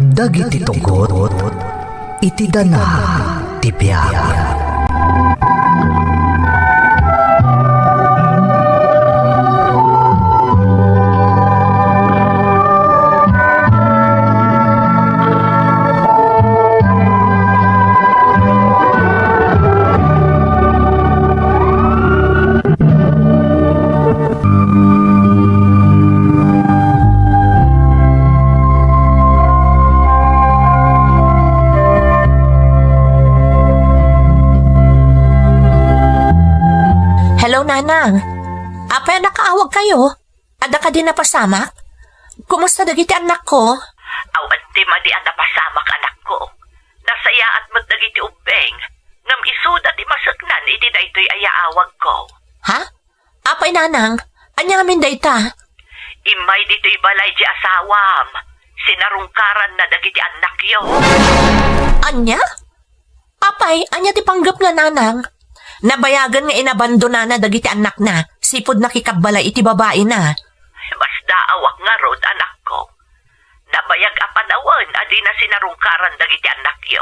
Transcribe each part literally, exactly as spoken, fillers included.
Dagiti tugot iti danag ti biag. Hello, Nanang. Apay a nakaawag kayo? Adda kadi napasamak? Kumusta dagiti annakko? Awan ti madi a napasamak, anakko. Nasayaat met dagiti ubbing, ngem isuda ti maseknan iti daytoy a yaawagko. Ha? Apay, Nanang, ania ngamin dayta? Immay ditoy balay ti asawam. Sinarungkaranna dagiti annakyo. Ania? Apay, ania ti panggepna, Nanang? Nabayagen nga inabandonana dagiti annakna, sipud nakikabbalay iti babaina. Masdaawak ngarud, anakko. Nabayag a panawen a dina sinarungkaran dagiti annakyo.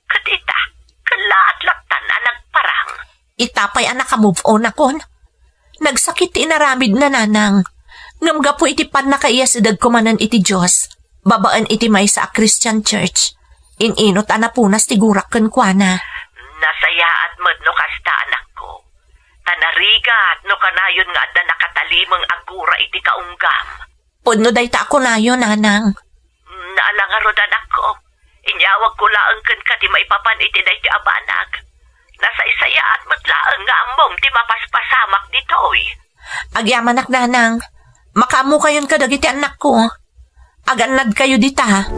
Ket ita, kellaat lattan a nagparang. Ita pay a naka-move on akon. Nagsakit ti inaramidna, Nanang. Ngem gapu iti pannakaiyasidegko manen iti Dios, babaen iti maysa a Christian church, in-inut a napunas ti gurak kenkuana. Nasayaat met no kasta, anakko. Ta narigat no kanayon nga adda nakatalimeng a gura iti kaunggam. Pudno dayta a kunayo, Nanang. Naala ngarud, anakko. Inyawagko laeng kenka ti maipapan iti daytoy a banag. Nasaysayaat met laeng nga ammom ti mapaspasamak ditoy. Agyamanak, Nanang. Makaammokayon kadagiti annakko. Agannadkayo dita.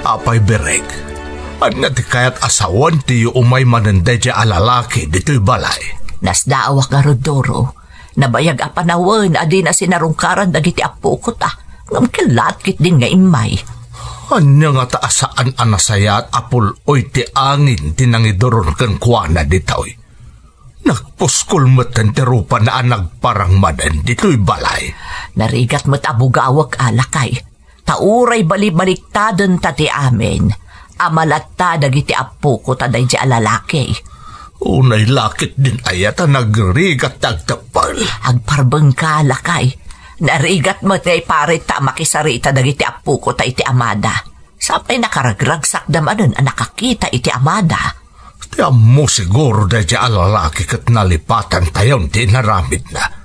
Apay Berek, ania ti kayat a sawen ti umay manen daydiay a lalaki ditoy balay? Nasdaawak ngarud, Doro. Nabayag a panawen a dina sinarungkaran dagiti appoko ta, ngem kellaat ketdin nga immay. Ania ngata a saan a nasayaat a pul-oy ti angin ti nangiduron kenkuana ditoy? Nagpuskol metten ti rupana a nagparang manen ditoy balay. Narigat met a bugawek, a lakay. Ta uray balibaliktadenta ti amin, amalatta dagiti appoko ta daydiay a lalaki. Unay la ketdin aya ta nagrigat ti agteppel? Agparbengka, lakay. Narigat met nga iparit ta a makisarita dagiti appoko ta iti amada. Sapay nakaragragsakda manen a nakakita iti amada. Ti ammo siguro daydiay a lalaki ket nalipatantayon ti inaramidna.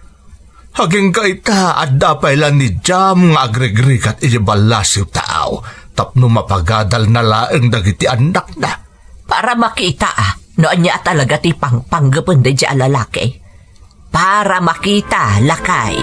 Agingga ita, adda pay la ni Jam nga agrigrigat iti ballasiw taaw tapno mapagadalna laeng dagiti annakna. Para makita, a, no ania a talaga ti pangpanggepen daydiay a lalaki. Para makita, lakay.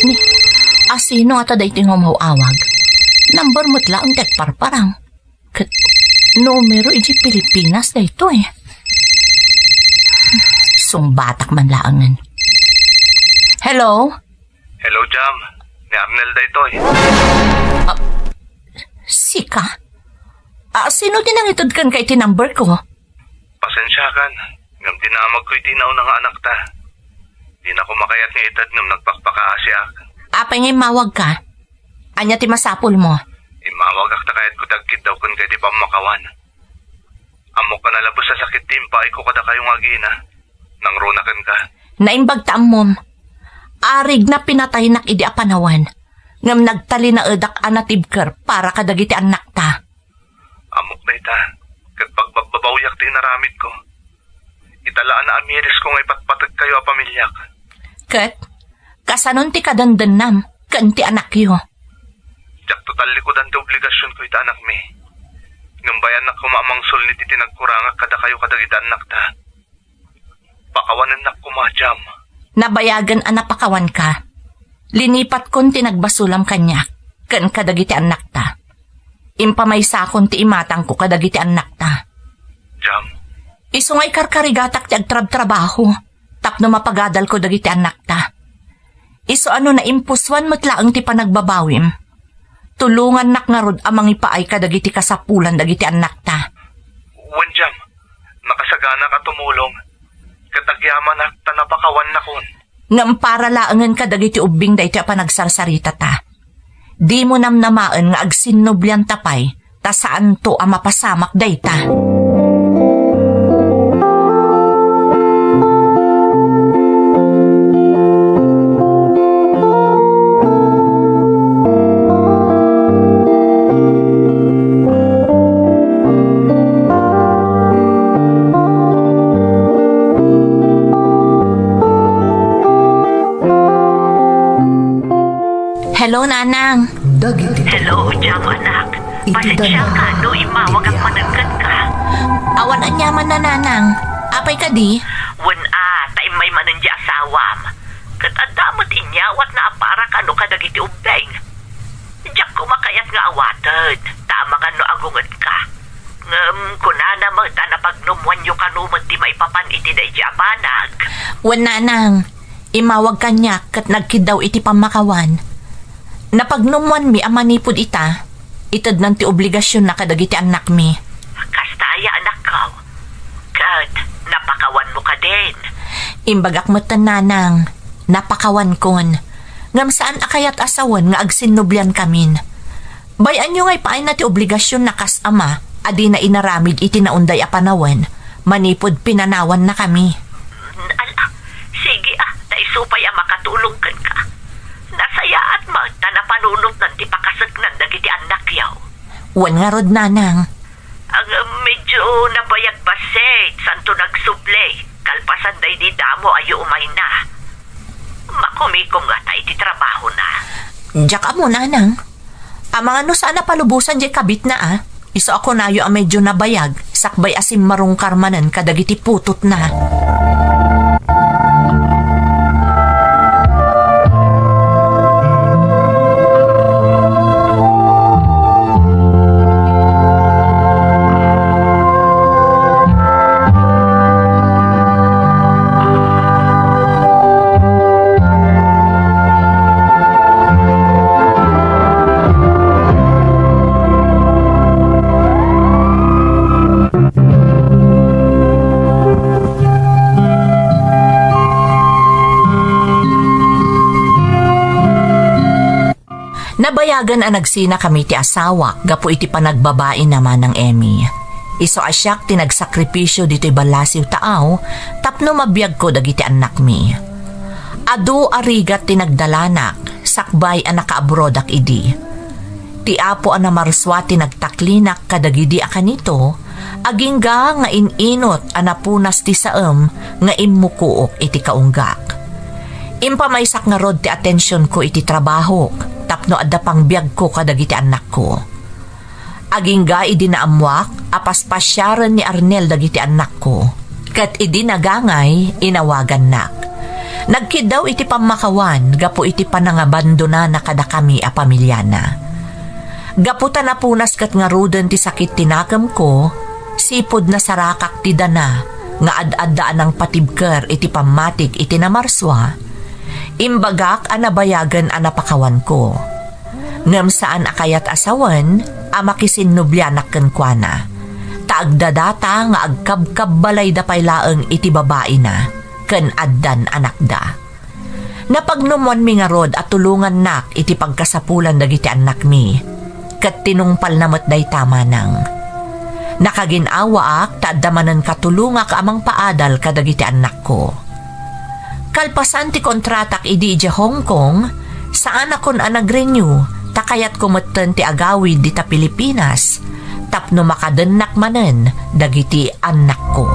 Ni, asino ngata daytoy nga umaw-awag? Number met laeng ti agparparang. Ket numero iti Pilipinas daytoy. Sungbatak man laengen. Hello? Hello, Jam. Ni Arnel daytoy. Ah, sika? Ah, sino ti nangited kenka iti number ko? Pasensiakan, ngem dinamagko iti nauna nga anakta. Dinako makayat nga ited ngem nagpakpakaasiak. Apay nga immawagka? Ania ti masapulmo? Immawagak ta kayatko ti agkiddaw kenka iti pammakawan. Ammok a nalabes a sakit ti impaayko kadakayo nga agina. Nangruna kenka. Naimbag ta ammom. Arigna pinataynak idi a panawen, ngem nagtalinaedak a natibker para kadagiti annakta. Ammok dayta, ket pagbabbabawiak ti inaramidko. Ita la a naamirisko nga ipatpategkayo a pamiliak. Ket, Kasanon ti kadendennam ken ti anakyo? Diakto tallikudan ti obligasionko iti anakmi. Ngem bayanak koma a mangsulni ti tinagkurangak kadakayo kadagiti annakta. Pakawanennak koma, Jam. Nabayagen a napakawanka. Linipatkon ti nagbasolam kaniak ken kadagiti annakta. Impamaysakon ti imatangko kadagiti annakta. Jam. Isu nga ikarkarigatak ti agtrabtrabaho tapno mapagadalko dagiti annakta. Isu a no naimpusoan met laeng ti panagbabawim, tulongannak ngarud a mangipaay kadagiti kasapulan dagiti annakta. Wen, Jam, nakasaganak a tumulong, ket agyamanak ta napakawannakon. Ngem para laengen kadagiti ubbing daytoy a panagsarsaritata. Dimo namnamaen nga agsinnublianta pay ta saanto a mapasamak dayta. Hello, Nanang. Dagiti Hello, Jam, anak. Iti Pasensya ka no immawagak manen kenka. Awan aniaman, Nanang. Apay kadi? Wen a, ta immay manen di asawam. Ket adda met inyawatna a para kano kadagiti ubbing. Diak koma kayat nga awaten, ta amangan no agungetka. Ngem kunana met a napagnumwanyo kano met ti maipapan iti daydi a banag. Wen, Nanang, immawag kaniak ket nagkiddaw iti pammakawan. Napagnumwanmi a manipud ita, itednan ti obligasionna kadagiti annakmi. Kasta aya, anakko? Ket napakawanmo kadin? Imbagak metten, Nanang, napakawankon. Ngem saan a kayat a sawen nga agsinnubliankamin. Bay-anyo nga ipaayna ti obligasionna kas ama a dina inaramid iti naunday a panawen manipud pinanawannakami. Ala, sige a, ta isu pay a makatulong kenka. Nasayaat met ta napanunotnan ti pakaseknan dagiti annakyo. Wen ngarud, Nanang. Ang, medyo nabayag bassit, santo nagsubli, kalpasan daydi damo a yuumayna. Makumikom ngata iti trabahona. Diak ammo, Nanang. Amangan no saan a palubosan diay kabitna a. Isu a kunayo a medyo nabayag, sakbay a simmarungkar manen kadagiti putotna. Nabayagen a nagsinakami ti asawak gapu iti panagbabaina, Manang Emmy. Isu a siak ti nagsakripisio ditoy ballasiw taaw tapno mabiagko dagiti annakmi. Adu a rigat ti nagdalanak sakbay a nakaabroadak idi. Ti Apo a namarsua ti nagtaklinak kadagidi a kanito, agingga nga in-inut a napunas ti saem nga immukook iti kaunggak. Impamaysak ngarud ti atensionko iti trabahok tapno adda pangbiagko kadagiti annakko. Agingga idi naammuak a paspasiaren ni Arnel dagiti annakko, ket idi nagangay, inawagannak. Nagkiddaw iti pammakawan gapu iti panangabandonana kadakami a pamiliana. Gapu ta napunas ket ngaruden ti sakit ti nakemko, sipud nasarakak ti dana nga ad-adda a nangpatibker iti pammatik iti namarsua, imbagak a nabayagen a napakawanko. Ngem saan a kayat a sawen a makisinnublianak kenkuana, ta agdadata nga agkabkabbalayda pay laeng iti babaina ken addan anakda. Napagnumwanmi ngarud a tulongannak iti pagkasapulan dagiti annakmi, ket tinungpalna met dayta, Manang. Nakagin-awaak ta adda manen katulongak a mangpaadal kadagiti annakko. Kalpasan ti kontratak idi idiay Hong Kong, saanakon a nag-renew ta kayatko metten ti agawid dita Pilipinas tapno makadennak manen dagiti annakko.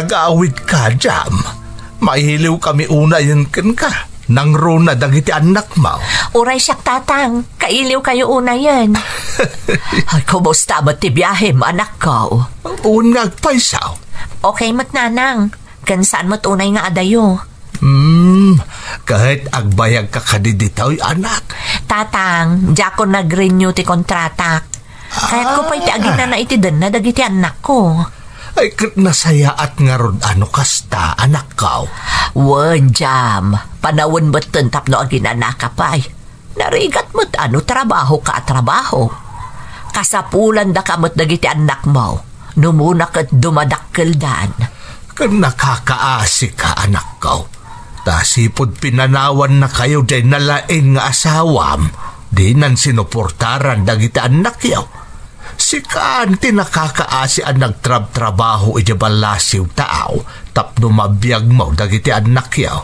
Agawidka, Jam. Mailiwkami unayen kenka. Nangruna dagiti annakmo. Uray siak, Tatang. Kailiwkayo unayen. Ay, kumusta met ti biahem, anakko? Wen nga agpayso. Okay met, Nanang. Ken saan met unay nga adayo? Hmm, ket agbayagka kadi ditoy, anak? Tatang, diakon nag-renew ti kontratak. Kayatko pay ti aginana iti denna dagiti annakko. Ay, ket nasayaat ngarud a no kasta, anakko. Wen, Jam. Panawen metten tapno aginanaka pay. Narigat met a no trabahoka a trabaho. Kasapulandaka met dagiti annakmo, no umuna ket dumadakkeldan. Ken nakakaasika, anakko. Ta sipud pinanawannakayo diay nalaing nga asawam, dinan sinuportaran dagiti annakyo. Sikaan ti nakakaasi a nagtrabtrabaho idiay ballasiw, taaw, tapno mabiagmo dagiti annakyo.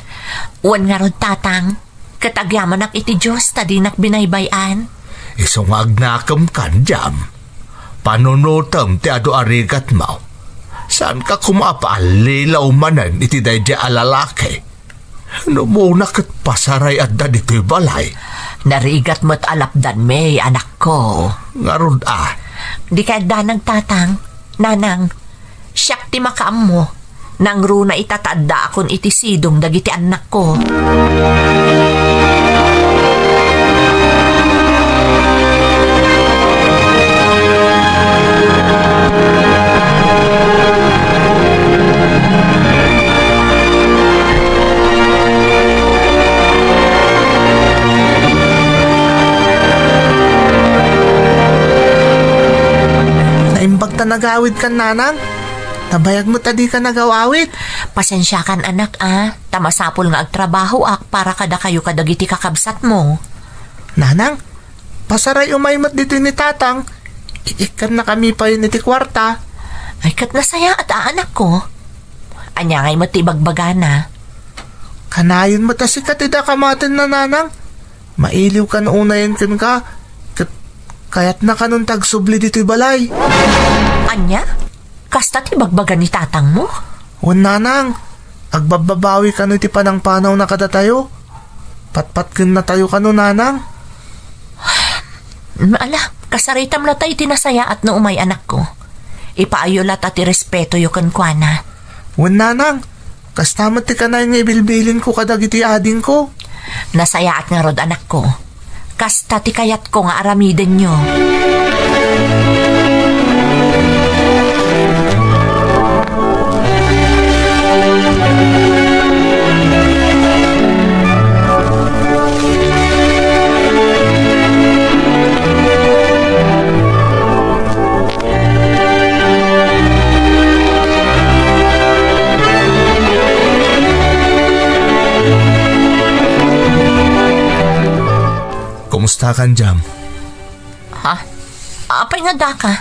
Wen ngarud, Tatang, ket agyamanak iti Dios ta dinak binaybay-an. Isu nga agnakemkan, Jam. Panunotem ti adu a rigatmo. Saanka koma a paallilaw manen iti daydiay a lalaki. No umuna ket pasaray adda ditoy balay. Narigat met a lapdanmi, anakko. Ngarud a. Dikay agdanag, Tatang, Nanang. Siak ti makaammo. Nangruna ita ta addaakon iti sidong dagiti annakko. Naimbag ta nagawidkan, Nanang. Nabayag met a dika nagaw-awid. Pasensiakan, anak, a. Ta masapul nga agtrabahoak para kadakayo kadagiti kakabsatmo. Nanang, pasaray umay met ditoy ni Tatang. I-, ikkannakami payen iti kuarta. Ay, ket nasayaat a, anakko. Ania ngay met ti ibagbagana? Kanayon met a sika ti dakamatenna, Nanang. Mailiwkan unayen kenka, ket kayatna kanon ti agsubli ditoy balay. Ania? Kasta ti ibagbaga ni tatangmo? Wen, Nanang, agbabbabawi kano iti panangpanawna kadatayo. Patpatkennatayo kano, Nanang. Ala, kasaritam latta iti nasayaat no umay, anakko. Ipaayo latta ti respetoyo kenkuana. Wen, Nanang, kasta met ti kanayon nga ibilbilinko kadagiti adingko. Nasayaat ngarud, anakko. Kasta ti kayatko nga aramidenyo. Kumustakan, Jam? Ha? Apay nga daka?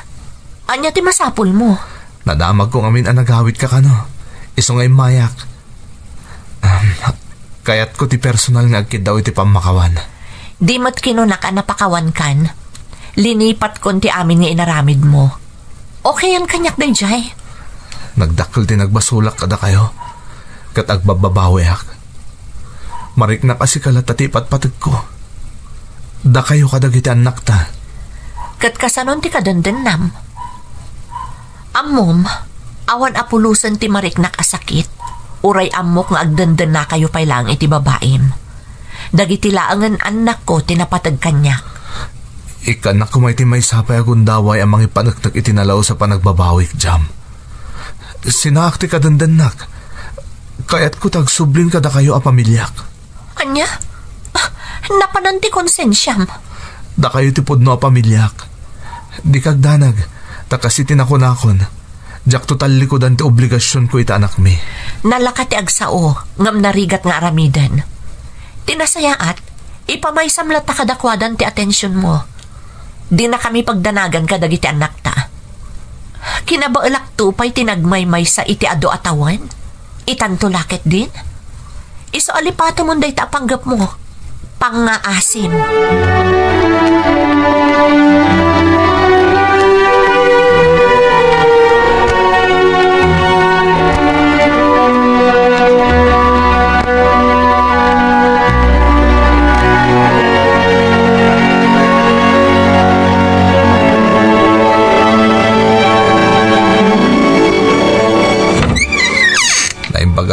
Ania ti masapulmo? Nadamagko ngamin a nagawidka kano. Isu nga immayak. Ahem, kayatko ti personal nga agkiddaw iti pammakawan. Di met kinunak a napakawankan. Linipatkon ti amin nga inaramidmo. Okayan kaniak daydiay. Nagdakkel ti nagbasolak kadakayo, ket agbabbabawiak. Mariknak a sika latta ti ipatpategko. Dakayo kadagiti annakta. Ket kasanon ti kadendennam? Ammom, awan a pulosen ti mariknak a sakit, uray ammok nga agdendennakayo pay laeng iti babaim. Dagiti laengen annakko ti napateg kaniak. Ikkannak koma iti maysa pay a gundaway a mangipaneknek iti nalaus a panagbabawik, Jam. Sinaak ti kadendennak. Kayatko ti agsublin kadakayo a pamiliak. Ania? Ah, napanan ti konsensiam. Dakayo ti pudno a pamiliak. Dika agdanag, ta kas iti nakunakon, diakto tallikudan ti obligasionko iti anakmi. Nalaka ti agsao, ngem narigat nga aramiden. Ti nasayaat, ipamaysam latta kadakuadan ti atensionmo. Dinakami pagdanagan kadagiti annakta. Kinabaelakto pay ti nagmaymaysa iti adu a tawen. Itanto la ketdin? Isu a lipatemon dayta a panggepmo. Pangngaasim.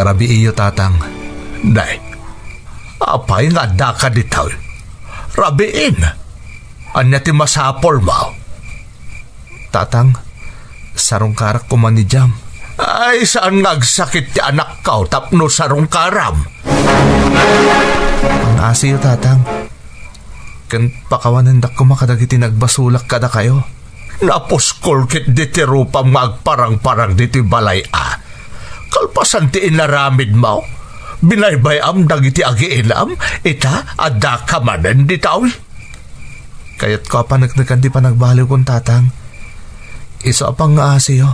Rabiiyo, Tatang. Nay, apay nga addaka ditoy? Rabiin. Ania ti masapulmo? Tatang, sarungkarak koma ni Jam. Ay, saan nga agsakit ti anakko tapno sarungkaram? Pangngasiyo, Tatang. Ken pakawanendak koma kadagiti nagbasolak kadakayo. Napuskol ketdi ti rupam nga agparangparang ditoy balay a. Kalpasan ti inaramidmo, binaybay-am dagiti agiinam, ita, addaka manen ditoy. Kayatko a paneknekan ti panagbaliwkon, Tatang. Isu a pangngasiyo,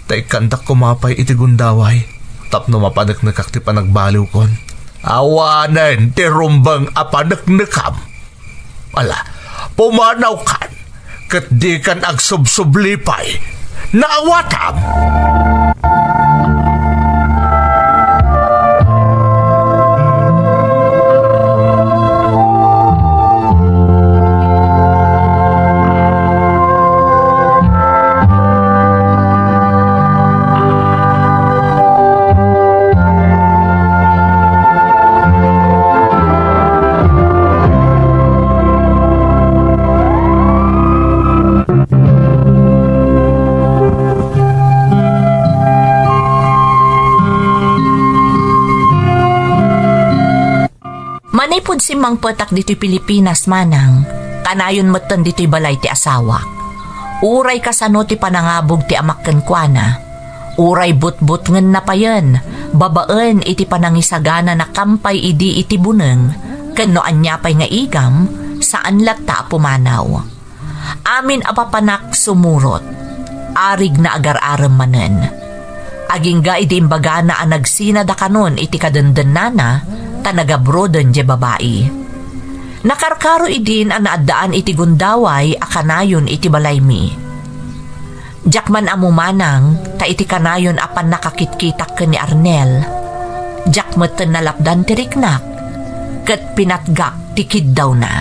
ta ikkandak koma pay iti gundaway tapno mapaneknekak ti panagbaliwkon. Awanen ti rumbeng a paneknekam. Ala, pumanawkan, ket dikan agsubsublipay. Naawatam! Manipud simmangpetak ditoy Pilipinas, Manang, kanayon metten ditoy balay ti asawak. Uray kasano ti panangabug ti amak kenkuana, uray butbutngenna payen babaen iti panangisaganana kampay idi iti buneng, ken no ania pay nga igam, saan latta a pumanaw. Amin a papanak sumurot, arigna agar-arem manen. Agingga idi imbagana a nagsina dakanon iti kadendennana ta nagabroden diay babai. Nakarkaro idin a naaddaan iti gundaway a kanayon iti balaymi. Diak man ammo, Manang, ta iti kanayon a pannakakitkitak ken ni Arnel, diak metten nalapdan ti riknak, ket pinatgak ti kiddawna.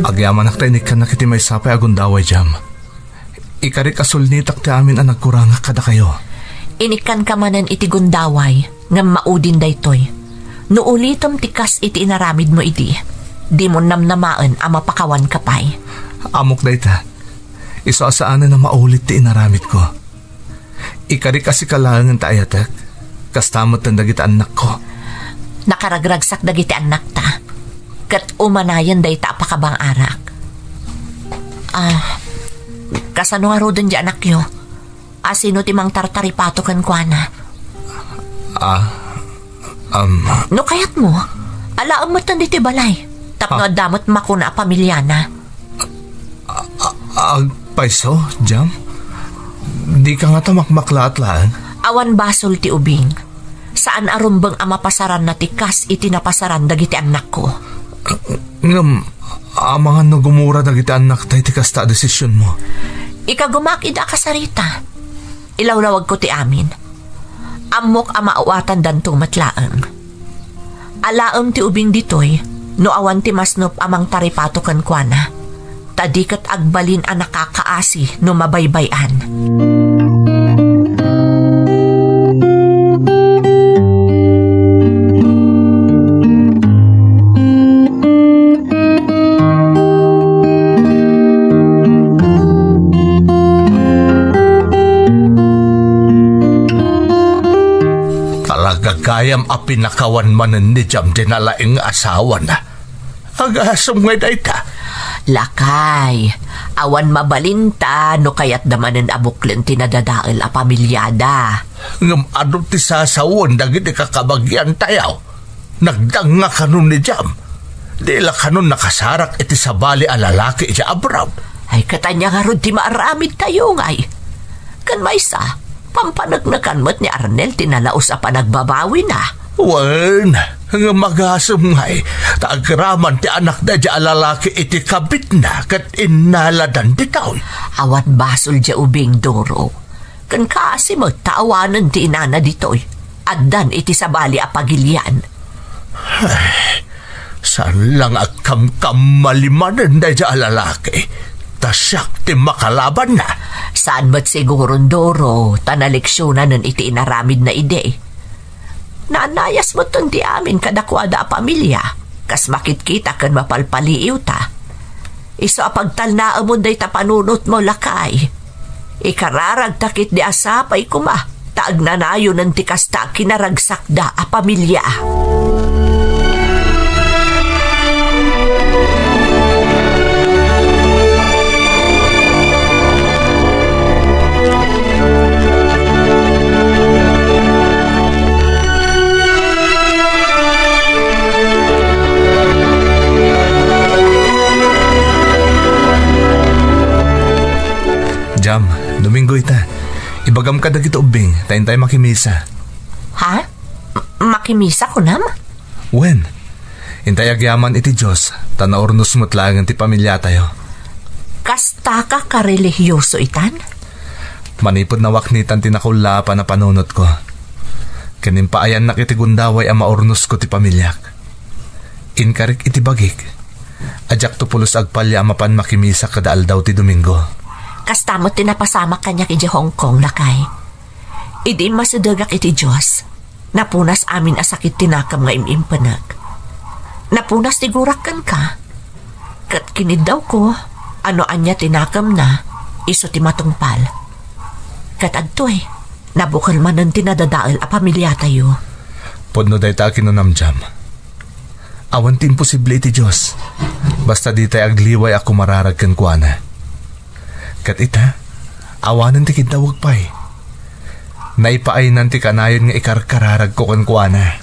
Agyamanak ta inikkannak iti maysa pay a gundaway, Jam. Ikarik a sulnitak ti amin a nagkurangak kadakayo. Inikkanka manen iti gundaway, ngem maudin daytoy. No ulitem ti kas iti inaramidmo idi, dimon namnamaen a mapakawanka pay. Ammok dayta. Isu a saanen a maulit ti inaramidko. Ikarik a sika laengen ti ayatek, kasta metten dagiti annakko. Nakaragragsak dagiti annakta, ket umanayen dayta a pakabang-arak. Ah, kasano ngaruden ti anakyo? Asino ti mangtartaripato kenkuana? Ah, um, No kayatmo, alaem metten ditoy balay. Tapno Ah. adda met makuna a pamiliana. A-, agpayso, Jam? Dika ngata makmaklaat laeng? Awan basol ti ubing. Saan a rumbeng a mapasaranna ti kas iti napasaran dagiti annakko. Ngem, amangan no gumura dagiti annakta iti kasta a desisionmo? Ikagumaak idi a kasarita. Ilawlawagko ti amin. Ammok a maawatandanto met laeng. Alaem ti ubing ditoy no awan ti masnop a mangtaripato kenkuana, ta di ket agbalin a nakakaasi no mabaybay-an. Talaga gayam a pinakawan manen ni Jam ti nalaing nga asawana. Agasem ngay dayta. Lakay, awan mabalinta no kayatda manen a buklen ti nadadael a pamiliada. Ngem adu ti sasawen dagiti kakabagiantayo? Nagdangngakanon ni Jam. Di la kanon nakasarak iti sabali a lalaki iti abroad. Ay, ket ania ngarud ti maaramidtayo ngay? Ken maysa, pampaneknekan met ni Arnel ti nalaus a panagbabawina. Wen, ngem agasem ngay, ta agraman ti anakda iti a lalaki iti kabitna ket innaladan ditoy. Awan basol diay ubing, Doro. Ken kaasi met ta awanen ti inana ditoy. Addan iti sabali a pagilian. Ay, saan lang agkamkamalimanen dayta a lalaki, ta siak ti makalabanna. Saan met siguron, Doro, ta naleksionanen iti inaramidna idi. Naanayas metten ti amin kadakuada a pamilia, kas makitkita ken mapalpaliiwta. Isu a pagtalnaemon dayta panunotmo, lakay. Ikararagta ketdi a sapay koma ta agnanayonen ti kasta a kinaragsakda a pamilia. Jam, Domingo ita. Ibagam kadagiti ubbing, ta intay makimisa. Ha? M-, makimisa, kunam? Wen, intay agyaman iti Dios, ta naurnos met laengen ti pamiliatayo. Kasta ka karelihiyoso itan? Manipud nawaknitan ti nakullaapan a panunotko, ken impaayannak iti gundaway a maurnosko ti pamiliak. Inkarik iti bagik a diakto pulos agpalya a mapan makimisa kada aldaw ti Domingo. Kasta met ti napasamak kaniak idiay Hong Kong, lakay. Idi immasidegak iti Dios, napunas amin a sakit ti nakem nga im-impenek. Napunas ti gurak kenka. Ket kiniddawko a no ania ti nakemna, isu ti matungpal. Ket adtoy, nabukel manen ti nadadael a pamiliatayo. Pudno dayta a kinunam, Jam. Awan ti imposible iti Dios, basta ditay agliway a kumararag kenkuana. Ket ita, awanen ti kiddawek pay. Naipaaynan ti kanayon nga ikarkararagko kenkuana.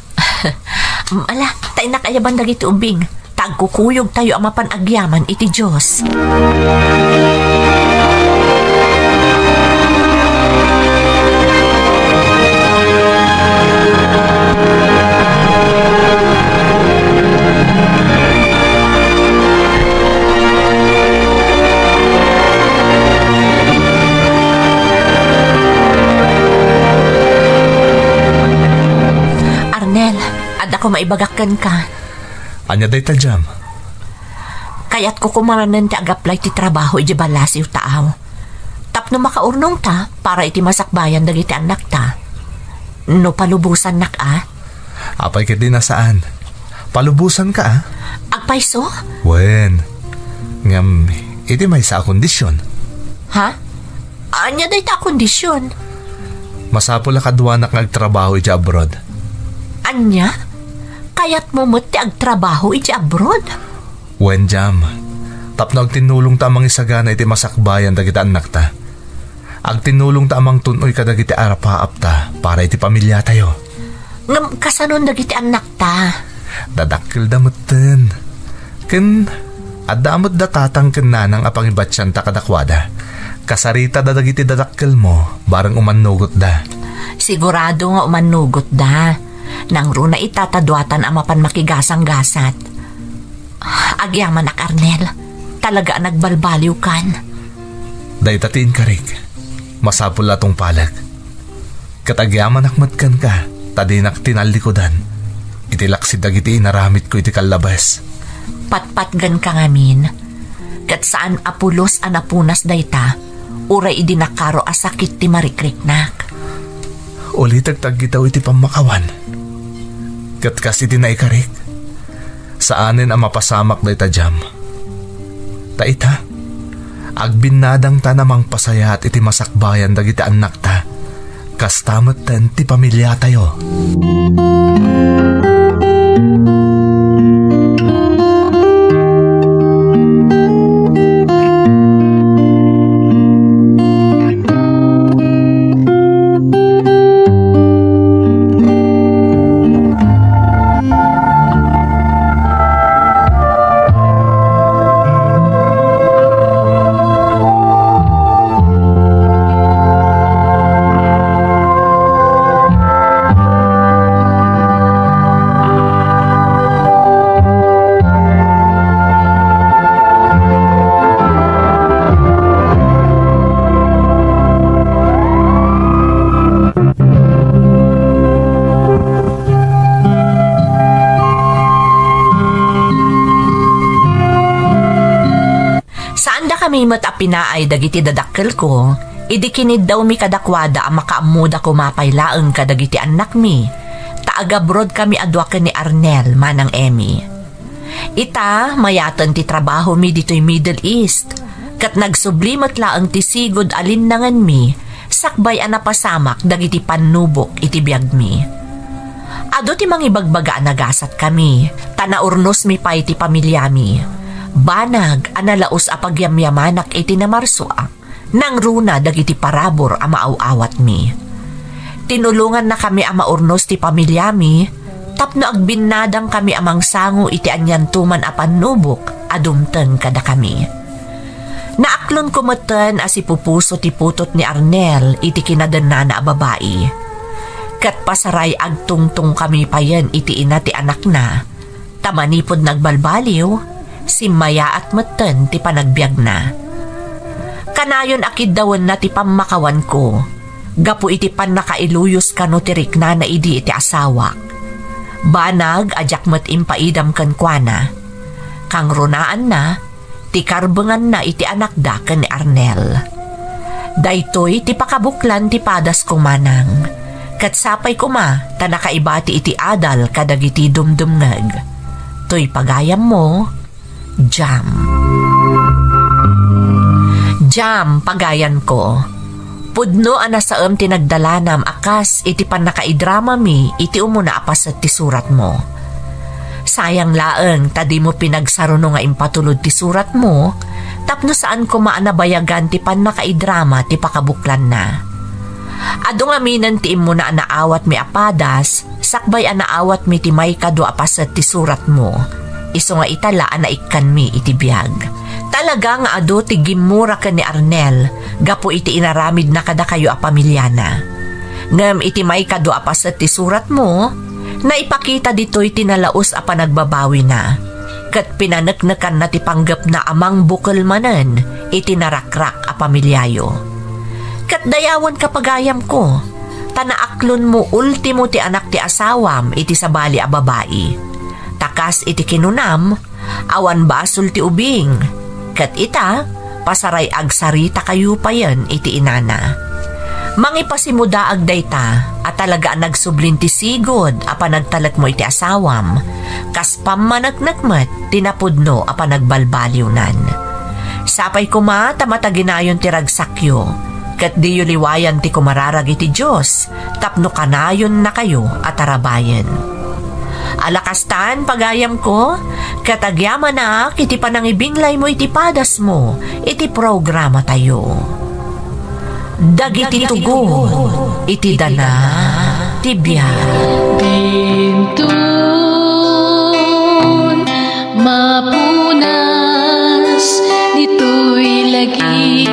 Ala, ta innak ayaban dagiti ubbing, ta agkukuyogtayo a mapan agyaman iti Dios. Arnel, adda ko maibagak kenka. Ania dayta, Jam? Kayatko koma manen ti agaplay ti trabaho idiay ballasiw ta aw. Tapno makaurnongta para iti masakbayan dagiti annakta. No palubosannak a? Apay ketdi a saan? Palubosanka a? Agpayso? Wen. Ngem, iti maysa a kondisyon. Ha? Ania dayta a kondisyon? Masapul a kaduanak nga agtrabaho idiay abroad. Ania? Kayatmo met ti agtrabaho idiay abroad? Wen, Jam. Tapno agtinnulongta a mangisagana iti masakbayan dagiti annakta. Agtinnulongta a mangtun-oy kadagiti arapaapta para iti pamiliatayo. Ngem kasanon dagiti annakta? Dadakkelda metten. Ken adda met da tatang ken nanang a pangibatianta kadakuada. Kasaritada dagiti dadakkelmo bareng umannugotda. Sigurado nga umannugotda. Nangruna ita ta duatan a mapan makigasanggasat. Agyamanak, Arnel. Talaga a nagbalbaliwkan. Dayta ti inkarik. Masapul a tungpalek. Ket agyamanak met kenka, ta dinak tinallikudan iti laksid dagiti inaramidko iti kallabes. Patpatgenka ngamin. Ket saan a pulos a napunas dayta, uray idi nakaro a sakit ti marikriknak. Ulitek ti aggitaw iti pammakawan. Ket kas iti naikarik, saanen a mapasamak dayta, Jam. Ta ita, agbinnadangtan a mangpasayaat iti masakbayan dagiti annakta. Kasta metten ti pamiliatayo. Kami met a pinaay dagiti dadakkelko, idi kiniddawmi kadakuada a makaammoda koma pay laeng kadagiti annakmi, ta agabrodkami a dua ken ni Arnel manang Emmy. Ita, mayaten ti trabahomi ditoy Middle East, ket nagsubli met laeng ti sigud a linnangenmi sakbay a napasamak dagiti pannubok iti biagmi. Adu ti mangibagbaga a nagasatkami, ta naurnosmi pay ti pamiliami. Banag a nalaus a pagyamyamanak iti namarsua, nangruna dagiti parabur a maaw-awatmi. Tinulongannakami a maurnos ti pamiliami tapno agbinnadangkami a mangsango iti aniantoman a pannubok a dumteng kadakami. Naaklonko metten a sipupuso ti putot ni Arnel iti kinadennana a babai. Ket pasaray agtungtongkami payen iti ina ti anakna, ta manipud nagbalbaliw, simmayaat metten ti panagbiagna. Kanayon a kiddawenna ti pammakawanko, gapu iti pannakailuyos kano ti riknana idi iti asawak. Banag a diak met impaidam kenkuana. Kangrunaanna, ti karbenganna iti anakda ken ni Arnel. Daytoy ti pakabuklan ti padasko manang. Ket sapay koma ta nakaibati iti adal kadagiti dumdumngeg. Toy pagayammo, Jam. Jam, pagayanko. Pudno a nasaem ti nagdalanam a kas iti pannakaidramami iti umuna a paset ti suratmo. Sayang laeng ta dimo pinagsaruno nga impatulod ti suratmo tapno saan koma a nabayagan ti pannakaidrama ti pakabuklanna. Adu ngaminen ti immuna a naawatmi a padas sakbay a naawatmi ti maikadua a paset ti suratmo, isu nga ita la a naikkanmi iti biag. Talaga nga adu ti gimmura ken ni Arnel gapu iti inaramidna kadakayo a pamiliana. Ngem iti maikadua a paset ti suratmo, naipakita ditoy ti nalaus a panagbabawina, ket pinaneknekanna ti panggepna a mangbukel manen iti narakrak a pamiliayo. Ket dayawen, kapagayamko, ta naaklonmo ultimo ti anak ti asawam iti sabali a babai. Ta kas iti kinunam, awan basol ti ubing. Ket ita, pasaray agsaritakayo payen iti inana. Mangipasimudaag dayta a talaga a nagsublin ti sigud a panagtalekmo iti asawam, kas pammaneknek met ti napudno a panagbalbaliwnan. Sapay koma ta mataginayon ti ragsakyo, ket diyo liwayan ti kumararag iti Dios tapno kanayonnakayo a tarabayen. Ala kastan, pagayamko, ket agyamanak iti panangibinglaymo iti padasmo iti programatayo. Dagiti tugon iti dana ti biag. Dinton mapunas ditoy lagi.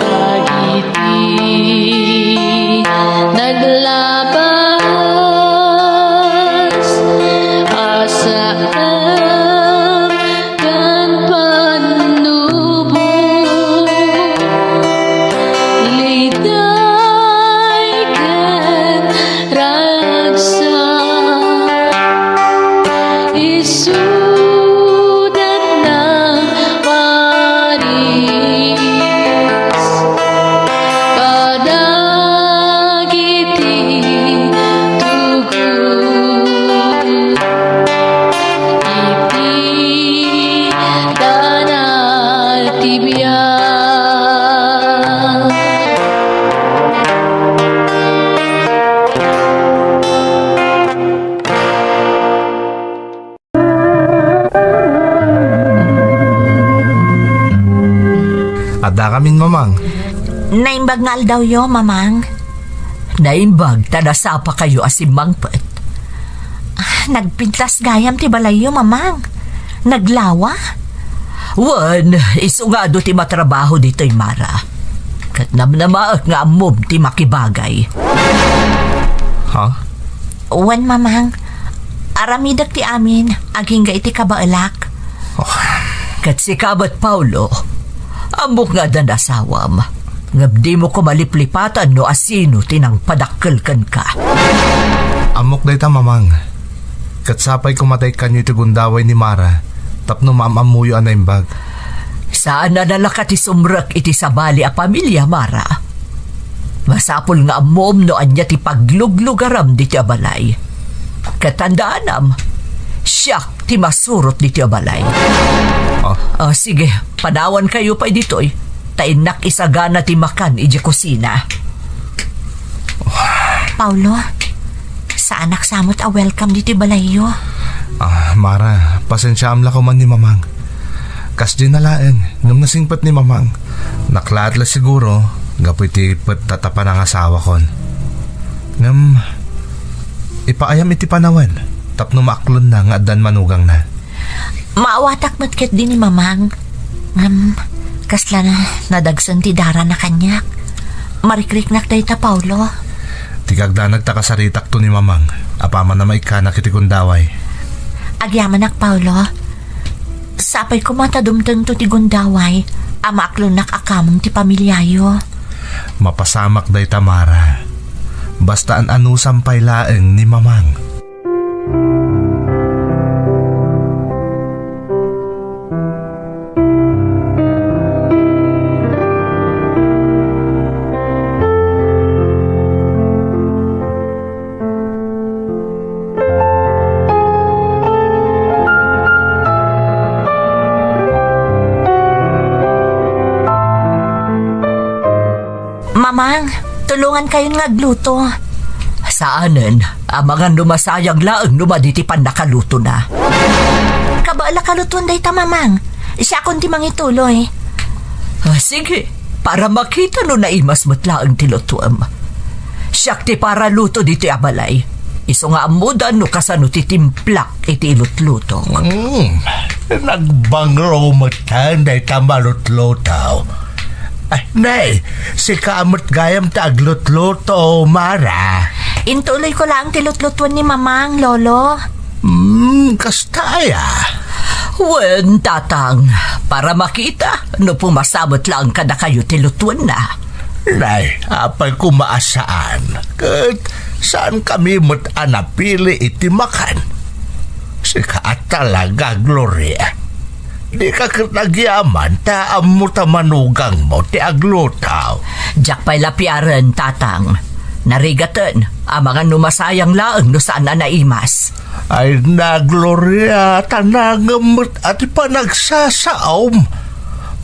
Dagiti naglabas a saan ken pannubok, liday ken ragsak, isudat nang paris kadagiti tugot iti dana ti biag. Adda kamin, Mamang. Naimbag nga aldawyo, Mamang. Naimbag ta nasapakayo a simmangpet. Ah, nagpintas gayam ti balayyo, Mamang. Naglawa. Wen, isu nga adu ti matrabaho ditoy, Mara. Ket namnamaek nga ammom ti makibagay. Ha? Wen, Mamang. Aramidek ti amin, agingga iti kabaelak. Oh. Ket sika met, Paulo, ammok nga addan asawam, ngem dimo koma liplipatan no asino ti nangpadakkel kenka. Ammok dayta, Mamang. Ket sapay koma ta ikkanyo ti gundaway ni Mara, tapno maam-ammoyo a naimbag. Saan a nalaka ti sumrek iti sabali a pamilia, Mara. Masapul nga ammom no ania ti pagluglugaram ditoy a balay. Ket tandaanam, siak ti masurot ditoy a balay. Ah. Ah, sige, panawankayo pay ditoy, ta innak isagana ti makan idiay kusina. Paulo, saanak sa met a welcome ditoy balayyo. Ah, Mara, pasensiaam la koman ni Mamang. Kasdiay na laeng, ngem nasingpet ni Mamang. Naklaat la siguro, gapu iti pettat a panangasawakon. Ngem, ipaayam iti panawen, tapno maaklonna nga addan manugangna. Maawatak met ketdi ni Mamang. Ngem, kasla na nadagsen ti darana kaniak. Marikriknak dayta, Paulo. Ti kagdanag ta kasaritakto ni Mamang, apaman a maikkanak iti gundaway. Agyamanak, Paulo. Sapay koma ta dumtengto ti gundaway a maaklonnak a kameng ti pamiliayo. Mapasamak dayta, Mara. Basta an-anusam pay laeng ni Mamang. Mamang, tulongankayon nga agluto. Saanen, amangan no masayang laeng no madi ti pannakalutona. Kabaelak a lutuon dayta, Mamang. Siakon ti mangituloy. Ah, sige, para makita no naimas met laeng ti lutuem. Siak ti paraluto ditoy a balay. Isu nga ammoda no kasano ti timplak iti ilutlutok. Mm, nagbanglo metten dayta malutluto. Ay, nay, sika met gayam ti aglutluto, Mara. Intuloyko laeng ti lutlutuen ni Mamang, Lolo. Hmm, kasta aya? Wen, Tatang, para makita no pumasa met laeng kadakayo ti lutuenna. Nay, apay koma a saan, ket saankami met a napili iti makan. Sika a talaga, Gloria. Dika ket agyaman ta ammo ta manugangmo ti agluto. Diak pay la piaren, Tatang. Narigaten, amangan no masayang laeng no saan a naimas. Ay na, Gloria, ta nangem met a ti panagsasaom.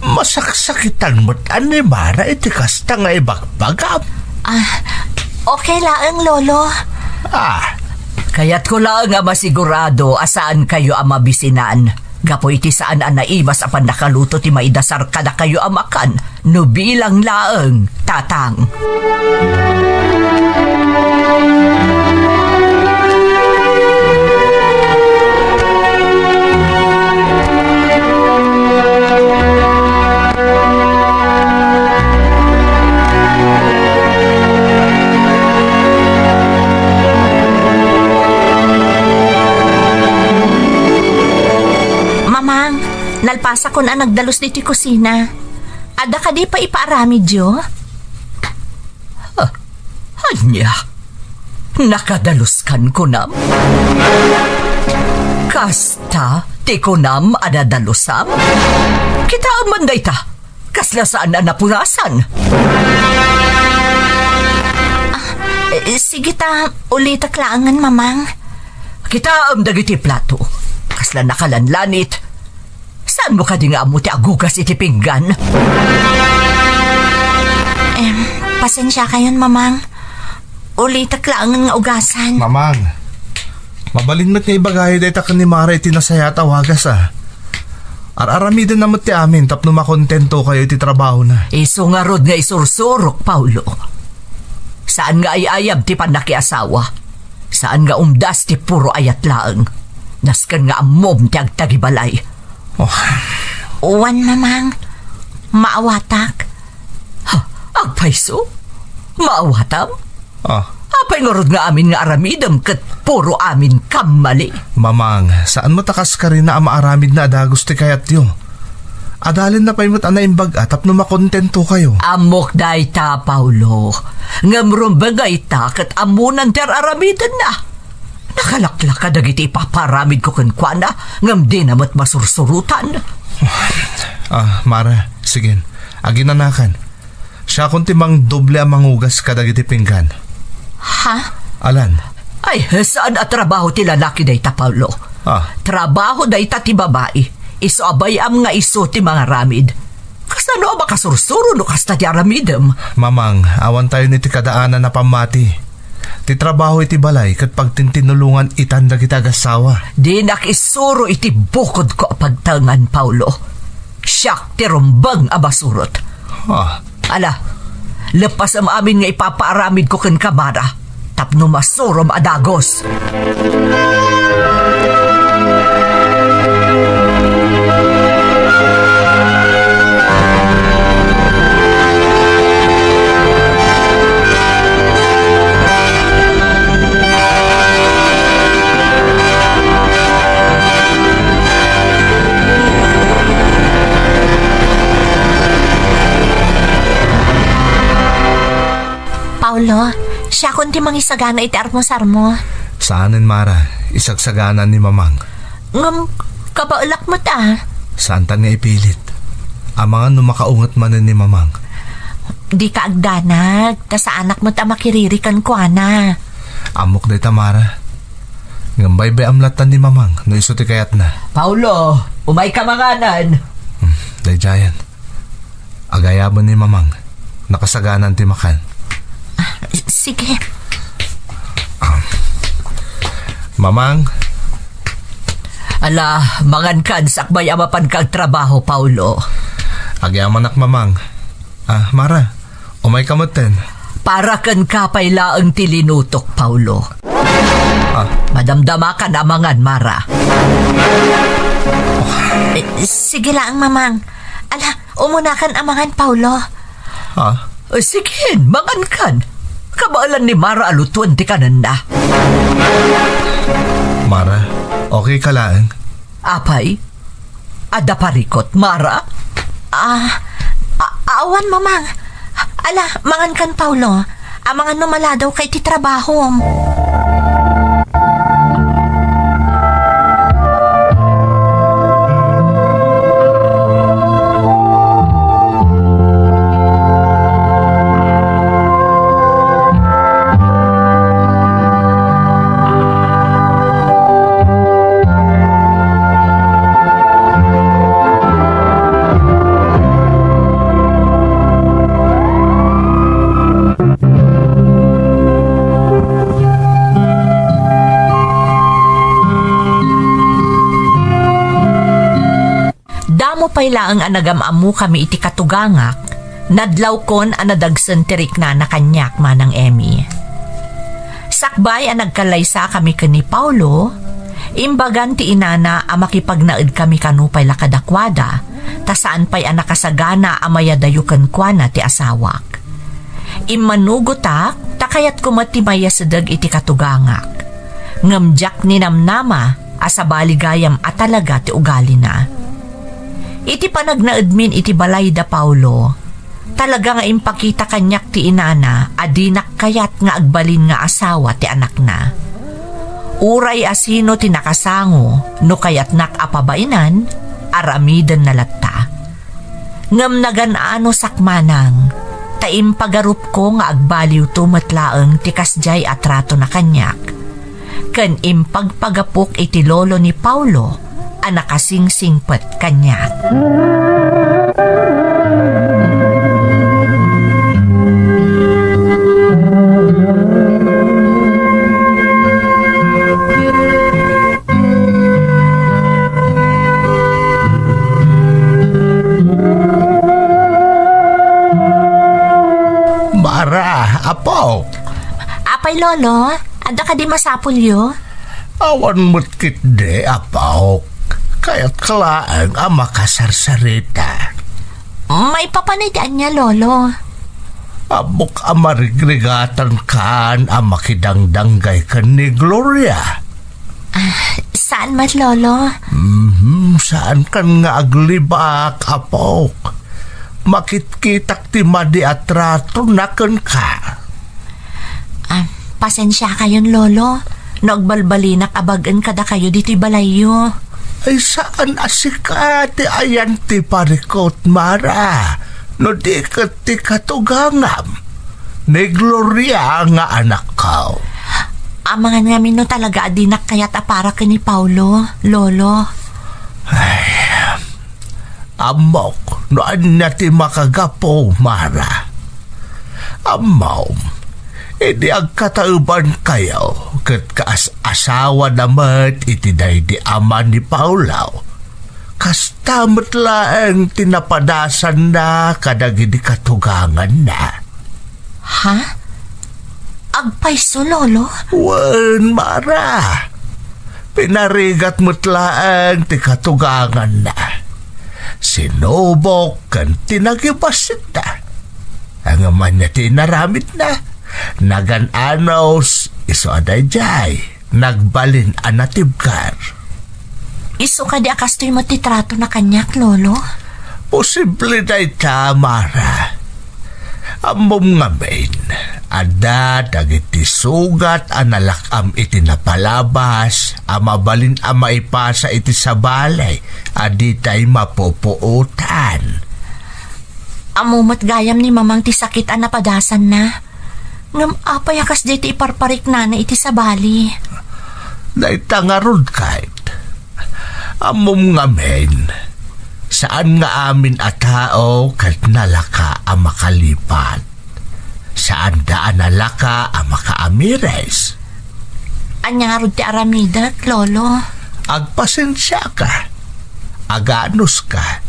Masaksakitan met a ni Mara iti kasta nga ibagbagam. Ah, okay laeng, Lolo. Ah. Kayatko laeng a masigurado a saankayo a mabisinan. Gapu iti saan a naimas a pannakaluto ti maidasar kadakayo a makan no bilang laeng, Tatang. Mamang, nalpasakon a nagdalus ditoy kusina. Adda kadi pay ipaaramidyo? Ah, ania? Nakadaluskan kunam? Kasta ti kunam a nadalusam? Kitaem man dayta. Kasla saan a napurasan. Ah, eh, sige ta, ulitek laengen, Mamang. Kitaem dagiti plato. Kasla nakalanlanit. Saanmo kadi nga ammo ti agugas iti pinggan? Em, pasensiakayon, Mamang. Ulitek laengen nga ugasan. Mamang, mabalin met nga ibagayo dayta ken ni Mara iti nasayaat a wagas, a. Ar-aramidenna met ti amin tapno makontentokayo iti trabahona. Isu ngarud nga isursurok, Paulo. Saan nga ay-ayab ti pannakiasawa. Saan nga umdas ti puro ayat laeng. Nasken nga ammom ti agtagibalay. Oh. Wen, Mamang. Maawatak. Ha, agpayso? Maawatam? Ah. Apay ngarud nga amin nga aramidem ket puro amin kammali? Mamang, saan met a kaskarina a maaramidna a dagus ti kayatyo. Adalenna pay met a naimbag-a tapno makontentokayo. Ammok dayta, Paulo. Ngem rumbeng nga ita ket ammonan ti ar-aramidenna. Nakalaklaka dagiti ipapaaramidko kenkuana, ngem dina met masursurotan. Ah, Mara, sige. Aginanakan. Siakon ti mangdoble a mangugas kadagiti pinggan. Ha? Alan. Ay, saan a trabaho ti lalaki dayta, Paulo. Ah. Trabaho dayta ti babai. Isu a bay-am nga isu ti mangaramid. Kasano a makasursuro no kasta ti aramidem? Mamang, awan tayon iti kadaanan a pammati. Ti trabaho iti balay ket pagtintinulongan itan dagiti agassawa. Dinak isuro iti bukodko a pagtaengan, Paulo. Siak ti rumbeng a masurot. Ah. Ala, leppasem amin nga ipapaaramidko kenka, Mara, tapno masurom a dagus. Paulo, siakon ti mangisagana iti armusarmo. Saanen, Mara, isagsagana ni Mamang. Ngem, kabaelak met a. Saantan nga ipilit. Amangan no makaunget manen ni Mamang. Dika agdanag, ta saanak met a makiriri kenkuana. Ammok dayta, Mara. Ngem baybay-am latta ni Mamang no isu ti kayatna. Paulo, umayka manganan. Hmm, daydiayen. Agayaben ni Mamang. Nakasaganan ti makan. Ah, s-, sige. Ah. Mamang. Ala, mangankan sakbay a mapanka agtrabaho, Paulo. Agyamanak, Mamang. Ah, Mara, umayka metten. Para kenka pay laeng ti linutok, Paulo. Ah. Madamdamakan a mangan, Mara. Eh, sige laeng, Mamang. Ala, umunakan a mangan, Paulo. Ah? Eh, sige, mangankan. Kabaelan ni Mara a lutuen ti kanenna. Mara, okay ka laeng? Apay? Adda parikut, Mara? Ah, a-, awan, Mamang. Ala, mangankan, Paulo. Amangan no maladawka iti trabahom. Damo pay laeng a nagam-ammokami iti katugangak, nadlawkon a nadagsen ti riknana kaniak, Manang Emmy. Sakbay a nagkallaysakami ken ni Paulo, imbagan ti inana a makipagnaedkami kano pay la kadakuada, ta saan pay a nakasagana a mayadayo kenkuana ti asawak. Immanugotak, ta kayatko met ti mayasedeg iti katugangak. Ngem diak ninamnama a sabali gayam a talaga ti ugalina. Iti panagnaedmin iti balay da Paulo, talaga nga impakita kaniak ti inana a dinak kayat nga agbalin nga asawa ti anakna. Uray a sino ti nakasango no kayatnak a pabainan, aramidenna latta. Ngem nagan-anosak, Manang, ta impagarupko nga agbaliwto met laeng ti kasdiay a tratona kaniak, ken impagpagapok iti lolo ni Paulo a nakasingsingpet kaniak. Mara, apok. Apay, Lolo, adda kadi masapulyo? Awan met ketdi, apok. Kayatka laeng a makasarsarita. Maipapan iti ania, Lolo? Ammok a marigrigatankan a makidangdanggay ken ni Gloria. Ah, saan met, Lolo? Mhm, saankan nga aglibak, apok. Makitkitak ti madi a tratona kenka. Ah, pasensiakayon, Lolo. no agbalbalinak a bag-en kadakayo ditoy balayyo. Ay, saan a sika ti ayan ti parikut, Mara, no di ket ti katugangam, ni Gloria nga anakko. Amangan ngamin no talaga a dinak kayat a para ken ni Paolo, Lolo. Ay, ammok no ania ti makagapu, Mara. Ammom, idi agkataebankayo ket kaas-asawana met iti daydi ama ni Paolo, kasta met laeng ti napadasanna kadagidi katuganganna. Ha? Agpayso, Lolo? Wen, Mara. Pinarigat met laeng ti katuganganna. Sinubok ken ti nagibassit da. Ngem ania ti inaramidna? Nagan-anos, isu a daydiay, nagbalin a natibker. Isu kadi a kastoy met ti tratona kaniak, Lolo? Posible dayta, Mara. Ammom ngamin, adda dagiti sugat a nalak-am iti napalabas a mabalin a maipasa iti sabali a ditay mapupuotan. Ammo met gayam ni Mamang ti sakit a napadasanna. Ngem apay a kasdiay ti iparpariknana iti sabali? Dayta ngarud, Kate. Ammom ngamin, saan nga amin a tao ket nalaka a makalipat. Saanda a nalaka a makaamiris. Ania ngarud ti aramidek, Lolo? Agpasensiaka. Aganuska.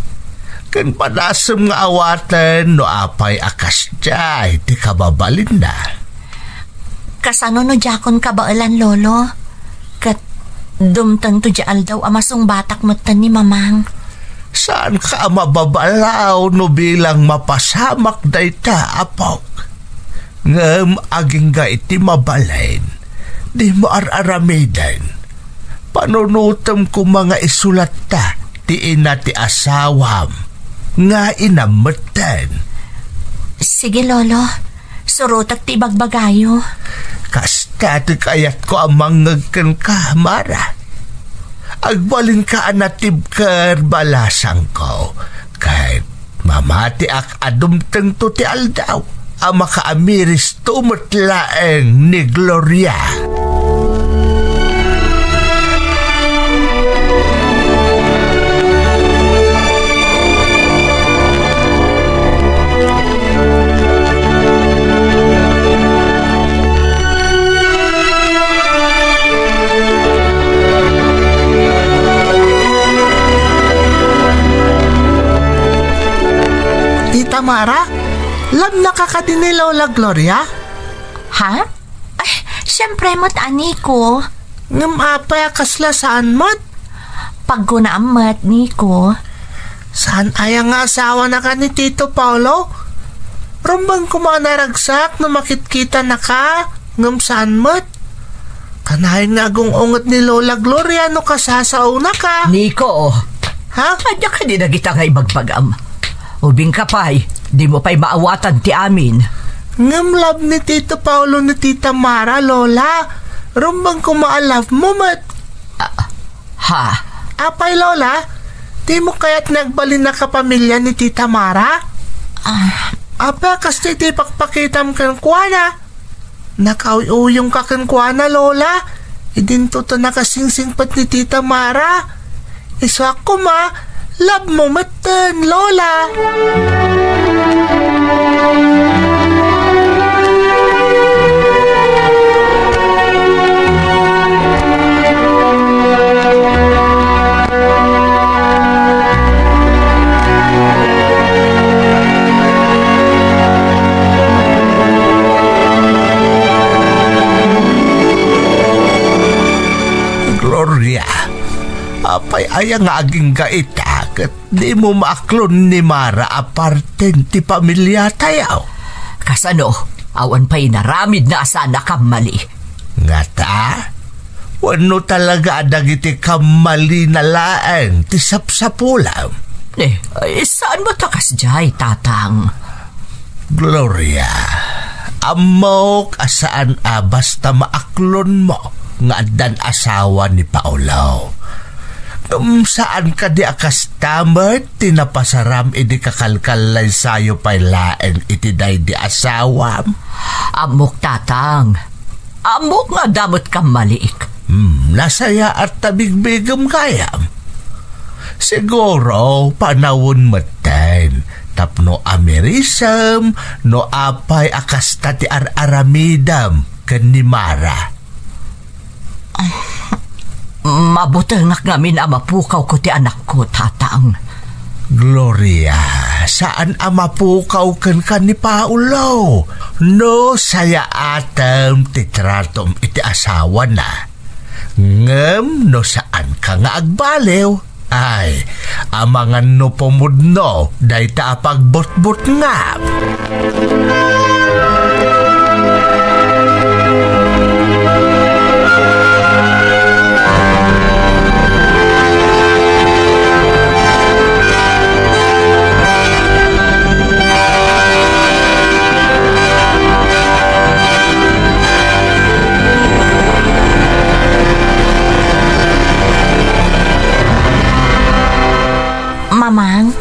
Ken padasem nga awaten no apay a kasdiay ti kababalinna. Kasano no diakon kabaelan, Lolo? Ket dumtengto diay aldaw a masungbatak metten ni Mamang. Saanka a mababalaw no bilang mapasamak dayta, apok. Ngem agingga iti mabalin, dimo ar-aramiden. Panunotem koma nga isulatta ti ina ti asawam nga inam metten. Sige, Lolo. Surotek ti ibagbagayo. Kasta ti kayatko a mangngeg kenka, Mara. Agbalinka a natibker balasangko, ket mamatiak a dumtengto ti aldaw a makaamiristo met laeng ni Gloria. Tita Mara, love-na ka kadi ni Lola Gloria? Ha? Ay, siyempre met, a, Nico. Ngem apay a kasla saan met? Pagkunaam met, Nico. Saan aya nga asawana ka ni Tito Paolo? Rumbeng koma a naragsak no makitkitanaka, ngem saan met. Kanayon nga agung-unget ni Lola Gloria no kasasaonaka. Nico! Ha? Ania kadi dagita nga ibagbagam? Ubingka pay, dimo pay maawatan ti amin. Ngem love ni Tito Paolo ni Tita Mara, Lola. Rumbeng koma a love mo met. Ah, ha? Apay, Lola? Dimo kayat nga agbalin a kapamilya ni Tita Mara? Ah. Apay a kastoy ti ipakpakitam kenkuana? Nakauyuyongka kenkuana, Lola. Idinto ta nakasingsingpet ni Tita Mara. Isuak koma, love mo metten, Lola. Gloria, apay aya nga agingga ita ket dimo maaklon ni Mara a parten ti pamiliatayo? Kasano? Awan pay inaramidna a saan a kammali. Ngata? Wenno talaga a dagiti kammalina laeng ti sapsapulam? Eh, ay, saan met a kasdiay, Tatang? Gloria, ammok a saan a basta maaklonmo nga addan asawa ni Paolo. Ngem saan kadi a kasta met ti napasaram idi kakalkallaysayo pay laeng iti daydi asawam? Ammok, Tatang. Ammok nga adda met kammaliik. Hmm, nasayaat ta bigbigem gayam. Siguro, panawen metten tapno amirisem no apay a kasta ti ar-aramidem ken ni Mara. Mabutengak ngamin a mapukawko ti anakko, Tatang. Gloria, saan a mapukaw kenka ni Paolo no sayaatem ti tratom iti asawana. Ngem no saanka nga agbaliw, ay, amangan no pumudno dayta a pagbutbutngam. Mamang,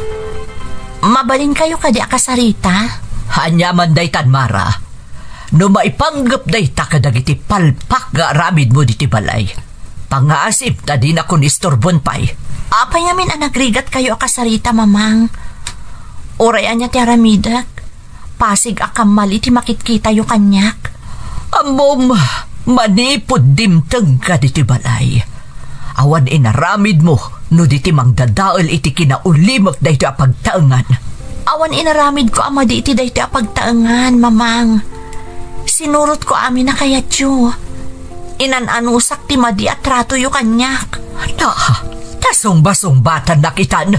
mabalinkayo kadi a kasarita? Aniaman daytan, Mara. No maipanggep dayta kadagiti palpak nga aramidmo ditoy balay, pangasim ta dinakon isturbon pay. Apay ngamin a nagrigatkayo a kasarita, Mamang? Uray ania ti aramidek, pasig a kammali ti makitkitayo kaniak. Ammom, manipud dimtengka ditoy balay, awan inaramidmo no di ti mangdadael iti kinaulimek daytoy a pagtaengan. Awan inaramidko a madi iti daytoy a pagtaengan, Mamang. Sinurotko amin a kayatyo. Inan-anusak ti madi a tratoyo kaniak. Ta, ta sungba-sungbatannak itan.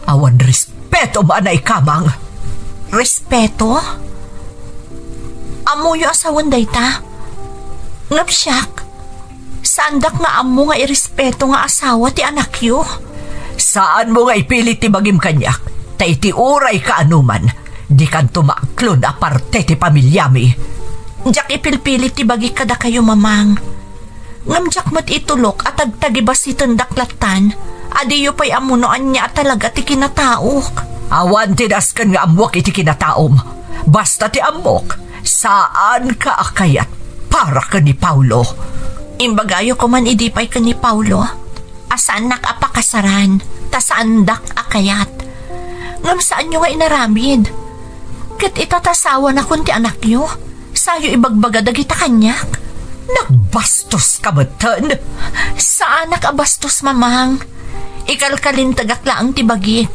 Awan respetom a naikamang. Respeto? Ammoyo a sawen dayta. Ngem siak, saandak nga ammo nga irespeto nga asawa ti anakyo. Saanmo nga ipilit ti bagim kaniak, ta iti uray kaanoman, dikanto maaklon a parte ti pamiliami. Diak ipilpilit ti bagik kadakayo, Mamang. Ngem diak met itulok a tagtagibassitendak lattan a diyo pay ammo no ania a talaga ti kinataok. Awan ti dasken nga ammoak iti kinataom. Basta ti ammok, saanka a kayat para ken ni Paolo. Imbagayo koman idi pay ken ni Paolo a saannak a pakasaran ta saandak a kayat. Ngem saanyo nga inaramid. Ket ita ta asawanakon ti anakyo, sayo ibagbaga dagita kaniak. Nagbastoska metten. Saanak a bastos, Mamang. Ikalkalintegak laeng ti bagik.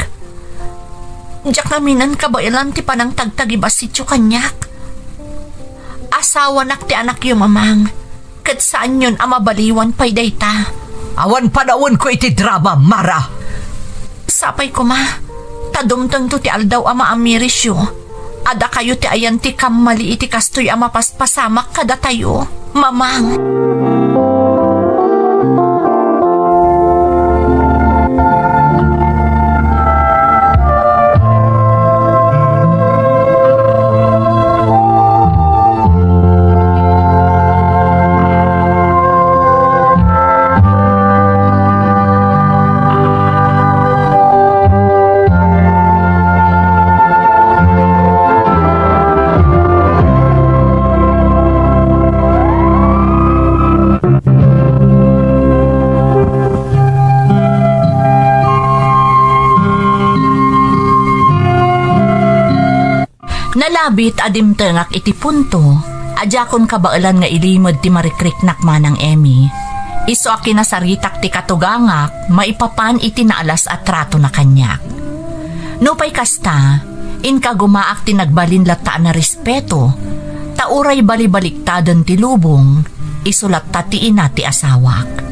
Diak ngaminen kabaelan ti panangtagtagibassityo kaniak. Asawanak ti anakyo, Mamang. Ket saanyon a mabaliwan pay dayta. Awan panawenko iti drama, Mara. Sapay koma, ta dumtengto ti aldaw a maamirisyo. A dakayo ti ayan ti kammali iti kastoy a mapaspasamak kadatayo, Mamang. Nalabit a dimtengak iti punto a diakon kabaelan nga ilimed ti marikriknak, Manang Emmy. Isu a kinasaritak ti katugangak maipapan iti naalas a tratona kaniak. Nupay kasta, inkagumaak ti nagbalin latta a narespeto, ta uray balibaliktaden ti lubong, isu latta ti ina ti asawak.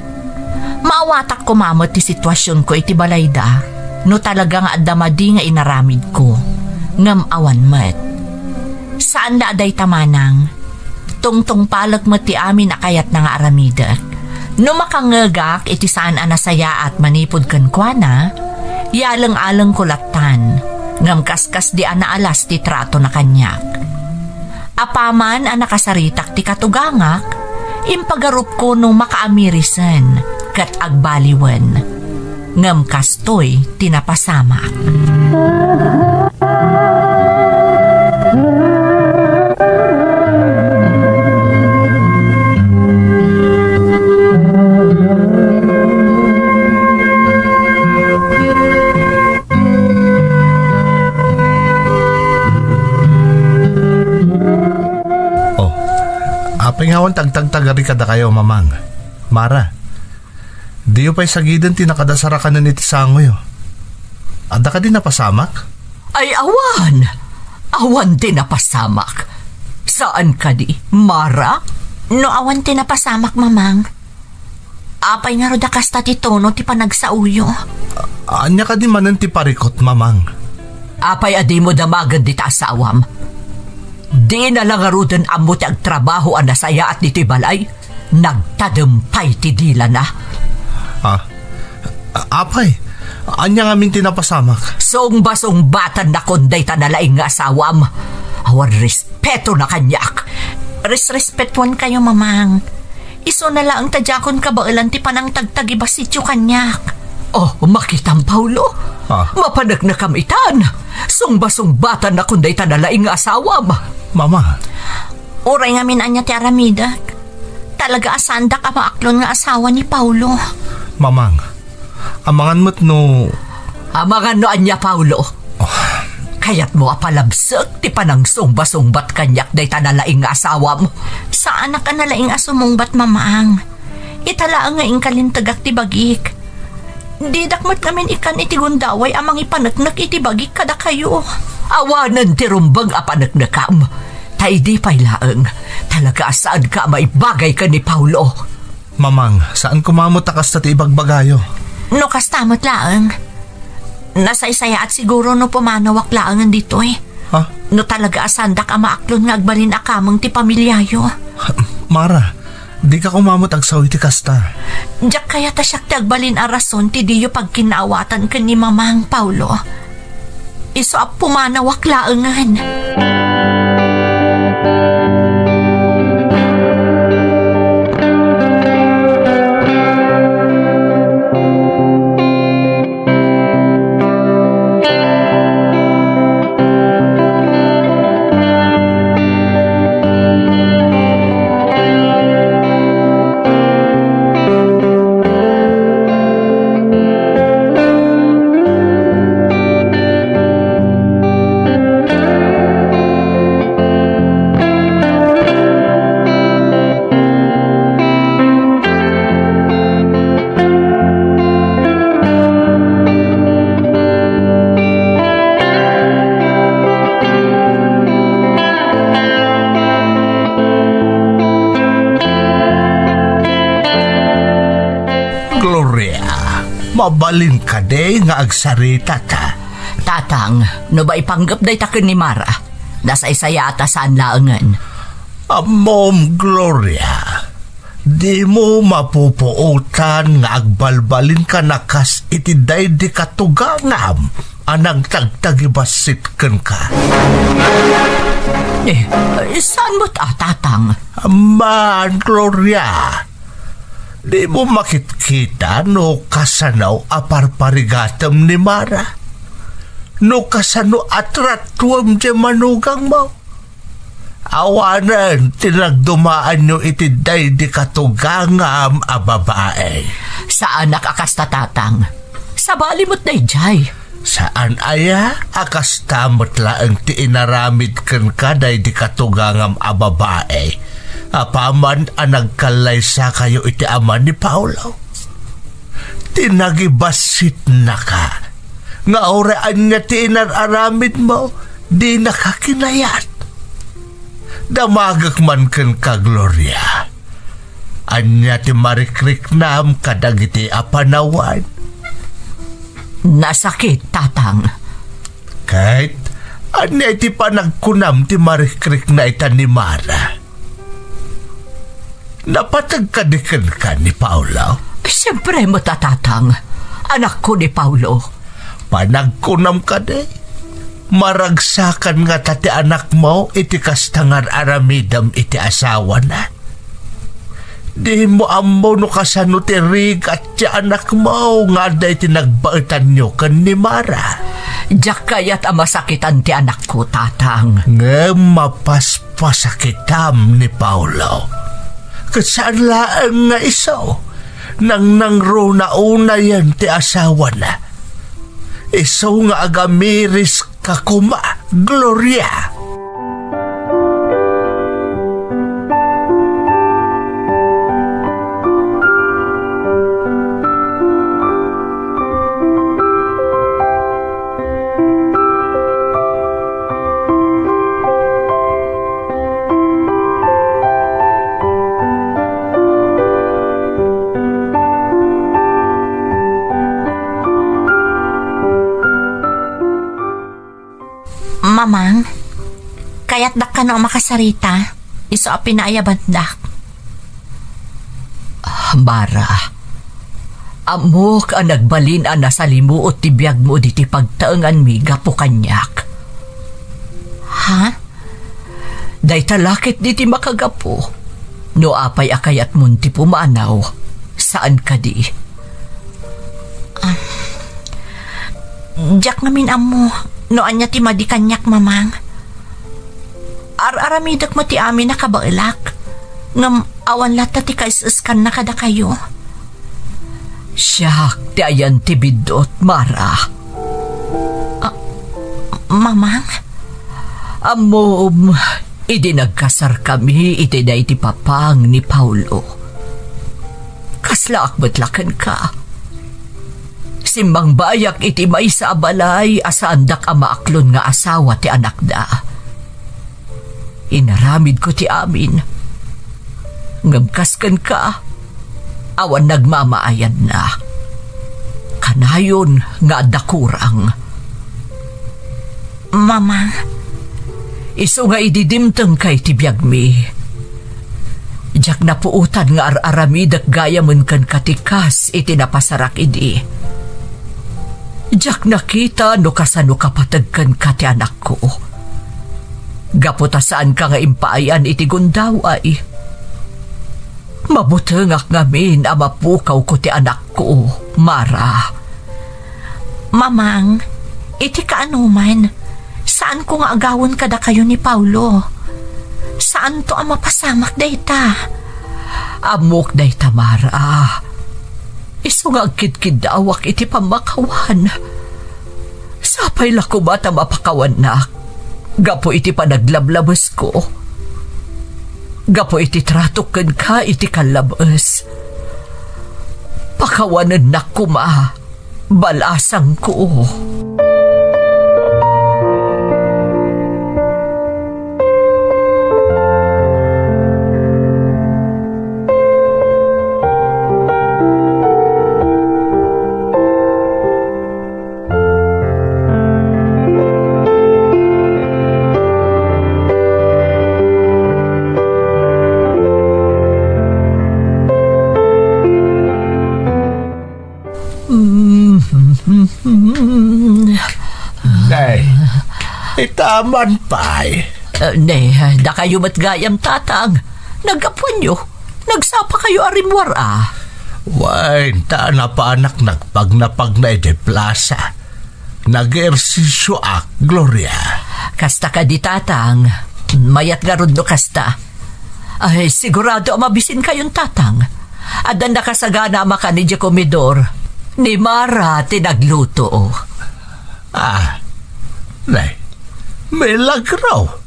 Maawatak koma met ti situasionko iti balayda no talaga nga adda madi nga inaramidko, ngem awan met. Saan la a dayta, Manang. Tungtungpalek met ti amin a kayatna nga aramidek. No makangngegak iti saan a nasayaat manipud kenkuana, yaleng-alengko lattan, ngem kaskasdi a naalas ti tratona kaniak. Apaman a nakasaritak ti katugangak, Impagarupko no makaamirisen ket agbaliwen. Ngem kastoy ti napasamak. Oh, apay nga awan tagtagtagari kadakayo, Mamang? Mara, diyo pay sagiden ti nakadasarakanen iti sangoyo. Adda kadi napasamak? Ay, awan! Awan ti napasamak. Saan kadi, Mara? No awan ti napasamak, Mamang, apay ngarud a kasta ti tono ti panagsaoyo? Ania kadi manen ti parikut, Mamang? Apay a dimo damagen dita asawam? Dina la ngaruden ammo ti agtrabaho a nasayaat ditoy balay? Nagtadem pay ti dilana. Ah, apay, ania ngamin ti napasamak? Sungbasungbatannakon dayta nalaing nga asawam. Awan respetona kaniak. Resrespetuankayo, Mamang. Isuna laeng ta diakon kabaelan ti panangtagtagibasityo kaniak. Oh, makitam, Paulo. Ah. Mapaneknekam itan. Sungbasungbatannakon dayta nalaing nga asawam. Mama. Uray ngamin ania ti aramidek, talaga a saandak a maaklon nga asawa ni Paulo. Mamang, amangan met no... Amangan no ania, Paulo? Oh. Kayatmo a palabsek ti panangsungba-sungbat kaniak dayta nalaing nga asawam? Saanak a nalaing a sumungbat, Mamang. Ita laeng nga inkalintegak ti bagik. Didak met ngamin ikkan iti gundaway a mangipaneknek iti bagik kadakayo. Awanen ti rumbeng a paneknekam. Ta idi pay laeng, talaga a saanka a maibagay ken ni Paulo. Mamang, saan koma met a kasta ti ibagbagayo. No kasta met laeng, nasaysayaat siguro no pumanawak laengen ditoy. Ha? No talaga a saandak a maaklon nga agbalin a kameng ti pamiliayo. Mara, dika koma met agsao iti kasta. Diak kayat a siak ti agbalin a rason ti diyo pagkinnaawatan ken ni Mamang, Paulo. Isu a pumanawak laengen. Gloria, mabalin kadi nga agsarita ta? Tatang, no maipanggep dayta ken ni Mara, nasaysayaat a saan laengen. Ammom, Gloria, dimo mapupuotan nga agbalbalinka a kas iti daydi katugangam a nagtagtagibassit kenka. Eh, saan met a, Tatang? Amman, Gloria, dimo makitkita no kasano a parparigatem ni Mara? No kasano a tratuem diay manugangmo? Awanen ti nagdumaanyo iti daydi katugangam a babae. Saanak a kasta, Tatang. Sabali met daydiay. Saan aya a kasta met laeng ti inaramid kenka daydi katugangam a babae apaman a nagkallaysakayo iti ama ni Paulo? Ti nagibassitnaka nga uray ania ti inar-aramidmo, dinaka kinayat. Damagek man kenka, Gloria. Ania ti marikriknam kadagiti a panawen? Nasakit, Tatang. Ket ania iti panagkunam ti marikrikna ita ni Mara? Napateg kadi kenka ni Paolo? Siempre met a, Tatang. Anakko ni Paolo. Panagkunam kadi, maragsakan ngata ti anakmo iti kasta nga ar-aramidem iti asawana? Dimo ammo no kasano ti rigat ti anakmo nga adda iti nagbaetanyo ken ni Mara. Diak kayat a masakitan ti anakko, Tatang. Ngem mapaspasakitam ni Paolo. Ket saan laeng nga isu, nangnangruna unayen ti asawana. Isu nga agamiris ka koma, Gloria. Mamang, kayatdak kano a makasarita, isu a pinaayabandak. Mara, ammok a nagbalin a nasalimuot ti biagmo diti pagtaenganmi gapu kaniak. Ha? Dayta la ket diti makagapu. No apay a kayatmon ti pumanaw, saan kadi? Ah, diak ngamin ammo no ania ti madi kaniak, Mamang. Ar-aramidek met ti amin a kabaelak, ngem awan latta ti kaes-eskanna kadakayo. Siak ti ayan ti biddut, Mara. Ah, Mamang? Ammom, idi nagkasarkami iti daydi papang ni Paolo, kaslaak met la kenka. Simmangbayak iti maysa a balay a saandak a maaklon nga asawa ti anakda. Inaramidko ti amin. Ngem kas kenka, awan nagmamaayadna. Kanayon nga adda kurang. Mamang. Isu nga idi dimtengka iti biagmi, diak napuotan nga ar-aramidek gayamen kenka ti kas iti napasarak idi. Diak nakita no kasano kapateg kenka ti anakko. Gapu ta saanka nga impaayan iti gundaway. Mabutengak ngamin a mapukawko ti anakko, Mara. Mamang, iti kaanoman, saanko nga agawen kadakayo ni Paolo. Saanto a mapasamak dayta. Ammok dayta, Mara. Isu nga agkidkiddawak iti pammakawan. Sapay la koma ta mapakawannak gapu iti panaglablabesko. Gapu iti tratok kenka iti kallabes. Pakawanennak koma, balasangko. Nay, itaman pay. Eh, ne, dakayo met gayam, Tatang. Naggapuanyo. Nagsapa kayo a rimmuar, a. Wen, ta napanak nagpagnapagna iti plasa. Nag-ehersisyoak, Gloria. Kasta kadi, Tatang. Mayat ngarud no kasta. Ay, sigurado a mabisin kayon, Tatang. Adda nakasagana a makan idiay komedor. Ni Mara ti nagluto. Ah, nay, milagro.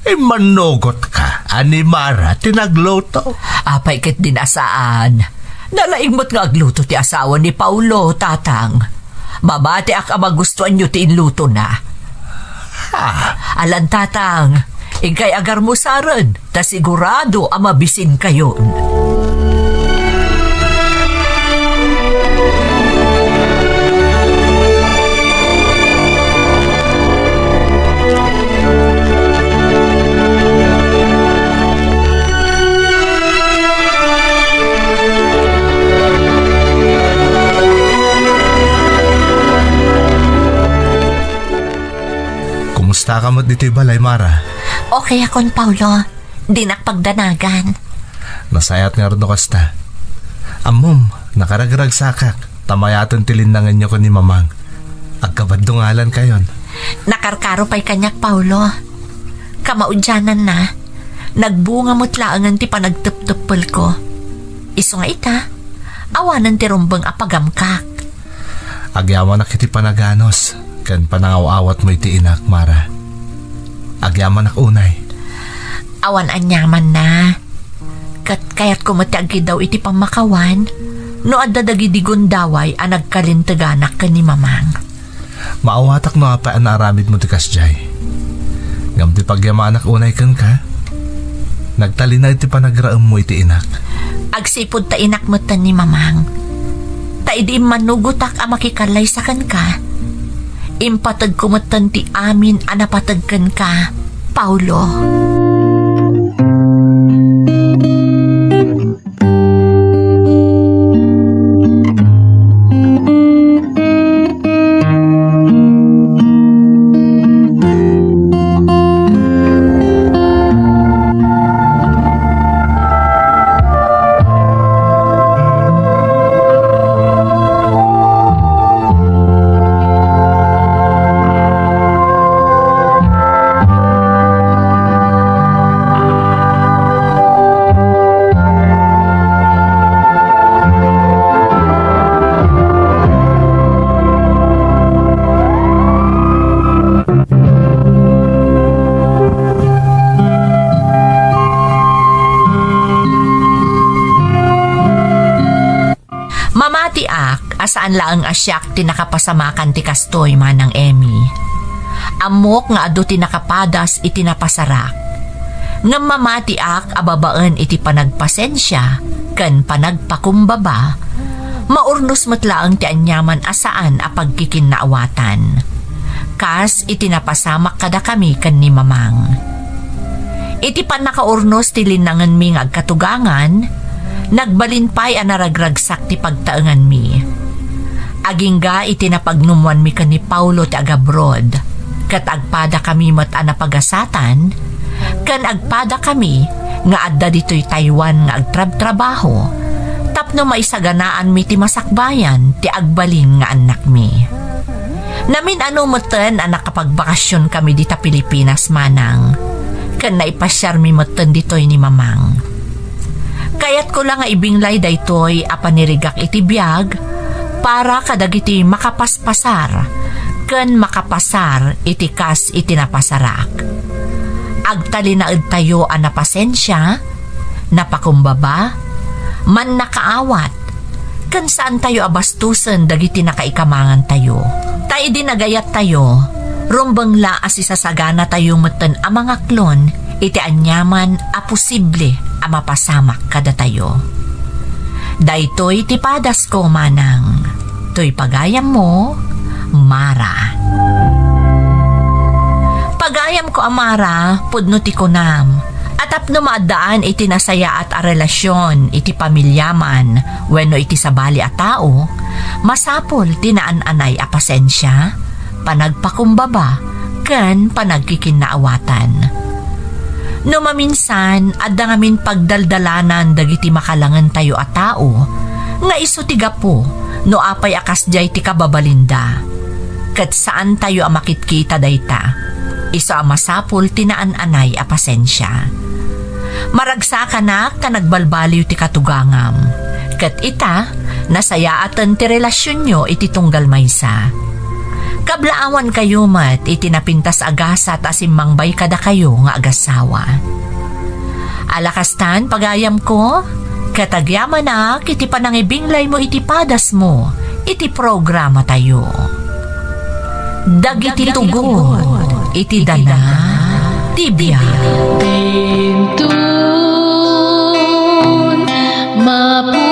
Immannugotka a ni Mara ti nagluto. Apay ket di na saan. Nalaing met nga agluto ti asawa ni Paolo, Tatang. Mamatiak a magustuanyo ti inlutona. Ah. Alan, Tatang, inkay agarmusaren, ta sigurado a mabisinkayon. Kumusta ka met ditoy balay, Mara? Okay akon, Paolo. Dinak pagdanagan. Nasayaat ngarud no kasta. Ammom, nakaragragsakak, ta mayaten ti linnangenyo ken ni Mamang. Agkabaddo ngalankayon. Nakarkaro pay kaniak, Paolo. Kamaudiananna, nagbunga met laengen ti panagtepteppelko. Isu nga ita, awanen ti rumbeng a pagamkak. Agyamanak iti panaganus ken panangaw-awatmo iti inak, Mara. Agyamanak unay. Awan aniamanna. Ket kayatko met ti aggiddaw iti pammakawan no adda dagidi gundaway a nagkalinteganak ken ni Mamang. Maawatak no apay a naaramidmo ti kasdiay. Ngem ti pagyamanak unay kenka, nagtalinaed ti panagraemmo iti inak. Agsipud ta inak metten ni Mamang. Ta idi immanugotak a makikallaysa kenka, impategko metten ti amin a napateg kenka, Paolo. Mamatiak a saan laeng a siak ti nakapasamakan ti kastoy, Manang Emmy. Ammok nga adu ti nakapadas iti napasarak. Ngem mamatiak a babaen iti panagpasensia ken panagpakumbaba, maurnos met laeng ti aniaman a saan a pagkikinnaawatan. Kas iti napasamak kadakami ken ni Mamang. Iti pannakaurnos ti linnangenmi nga agkatugangan, nagbalin pay a naragragsak ti pagtaenganmi. Agingga iti napagnummoanmi ken ni Paolo ti agabroad, ket agpadakami met a napagasatan, ken agpadakami nga adda ditoy Taiwan nga agtrabtrabaho tapno maisaganaanmi ti masakbayan ti agbalin nga annakmi. Namin-ano metten a nakapagbakasionkami dita Pilipinas, Manang, ken naipasiarmi metten ditoy ni Mamang. Kayatko la nga ibinglay daytoy a panirigak iti biag para kadagiti makapaspasar ken makapasar iti kas iti napasarak. Agtalinaedtayo a napasensia, napakumbaba, mannakaawat, ken saantayo a bastusen dagiti nakaikamangantayo. Ta idi nagayattayo, rumbeng la a sisasaganatayo metten a mangaklon iti aniaman a posible a mapasamak kadatayo. Daytoy ti padasko, Manang. Toy pagayammo, Mara. Pagayamko a Mara, pudno ti kunam, a tapno maaddaan iti nasayaat a relasion iti pamiliaman wenno iti sabali a tao, masapul ti naan-anay a pasensia, panagpakumbaba, ken panagkikinnaawatan. No maminsan, adda ngamin pagdaldalanan dagiti makalangentayo a tao nga isu ti gapu no apay a kasdiay ti kababalinda. Ket saantayo a makitkita dayta. Isu a masapul ti naan-anay a pasensia. Maragsakanak ta nagbalbaliw ti katugangam. Ket ita, nasayaaten ti relasionyo iti tunggal maysa. Kablaawankayo met iti napintas a gasat a simmangbay kadakayo nga agasawa. Ala kastan, pagayamko, ket agyamanak iti panangibinglaymo iti padasmo iti programatayo. Dagiti tugot iti dana ti biag. Dintun, mapu-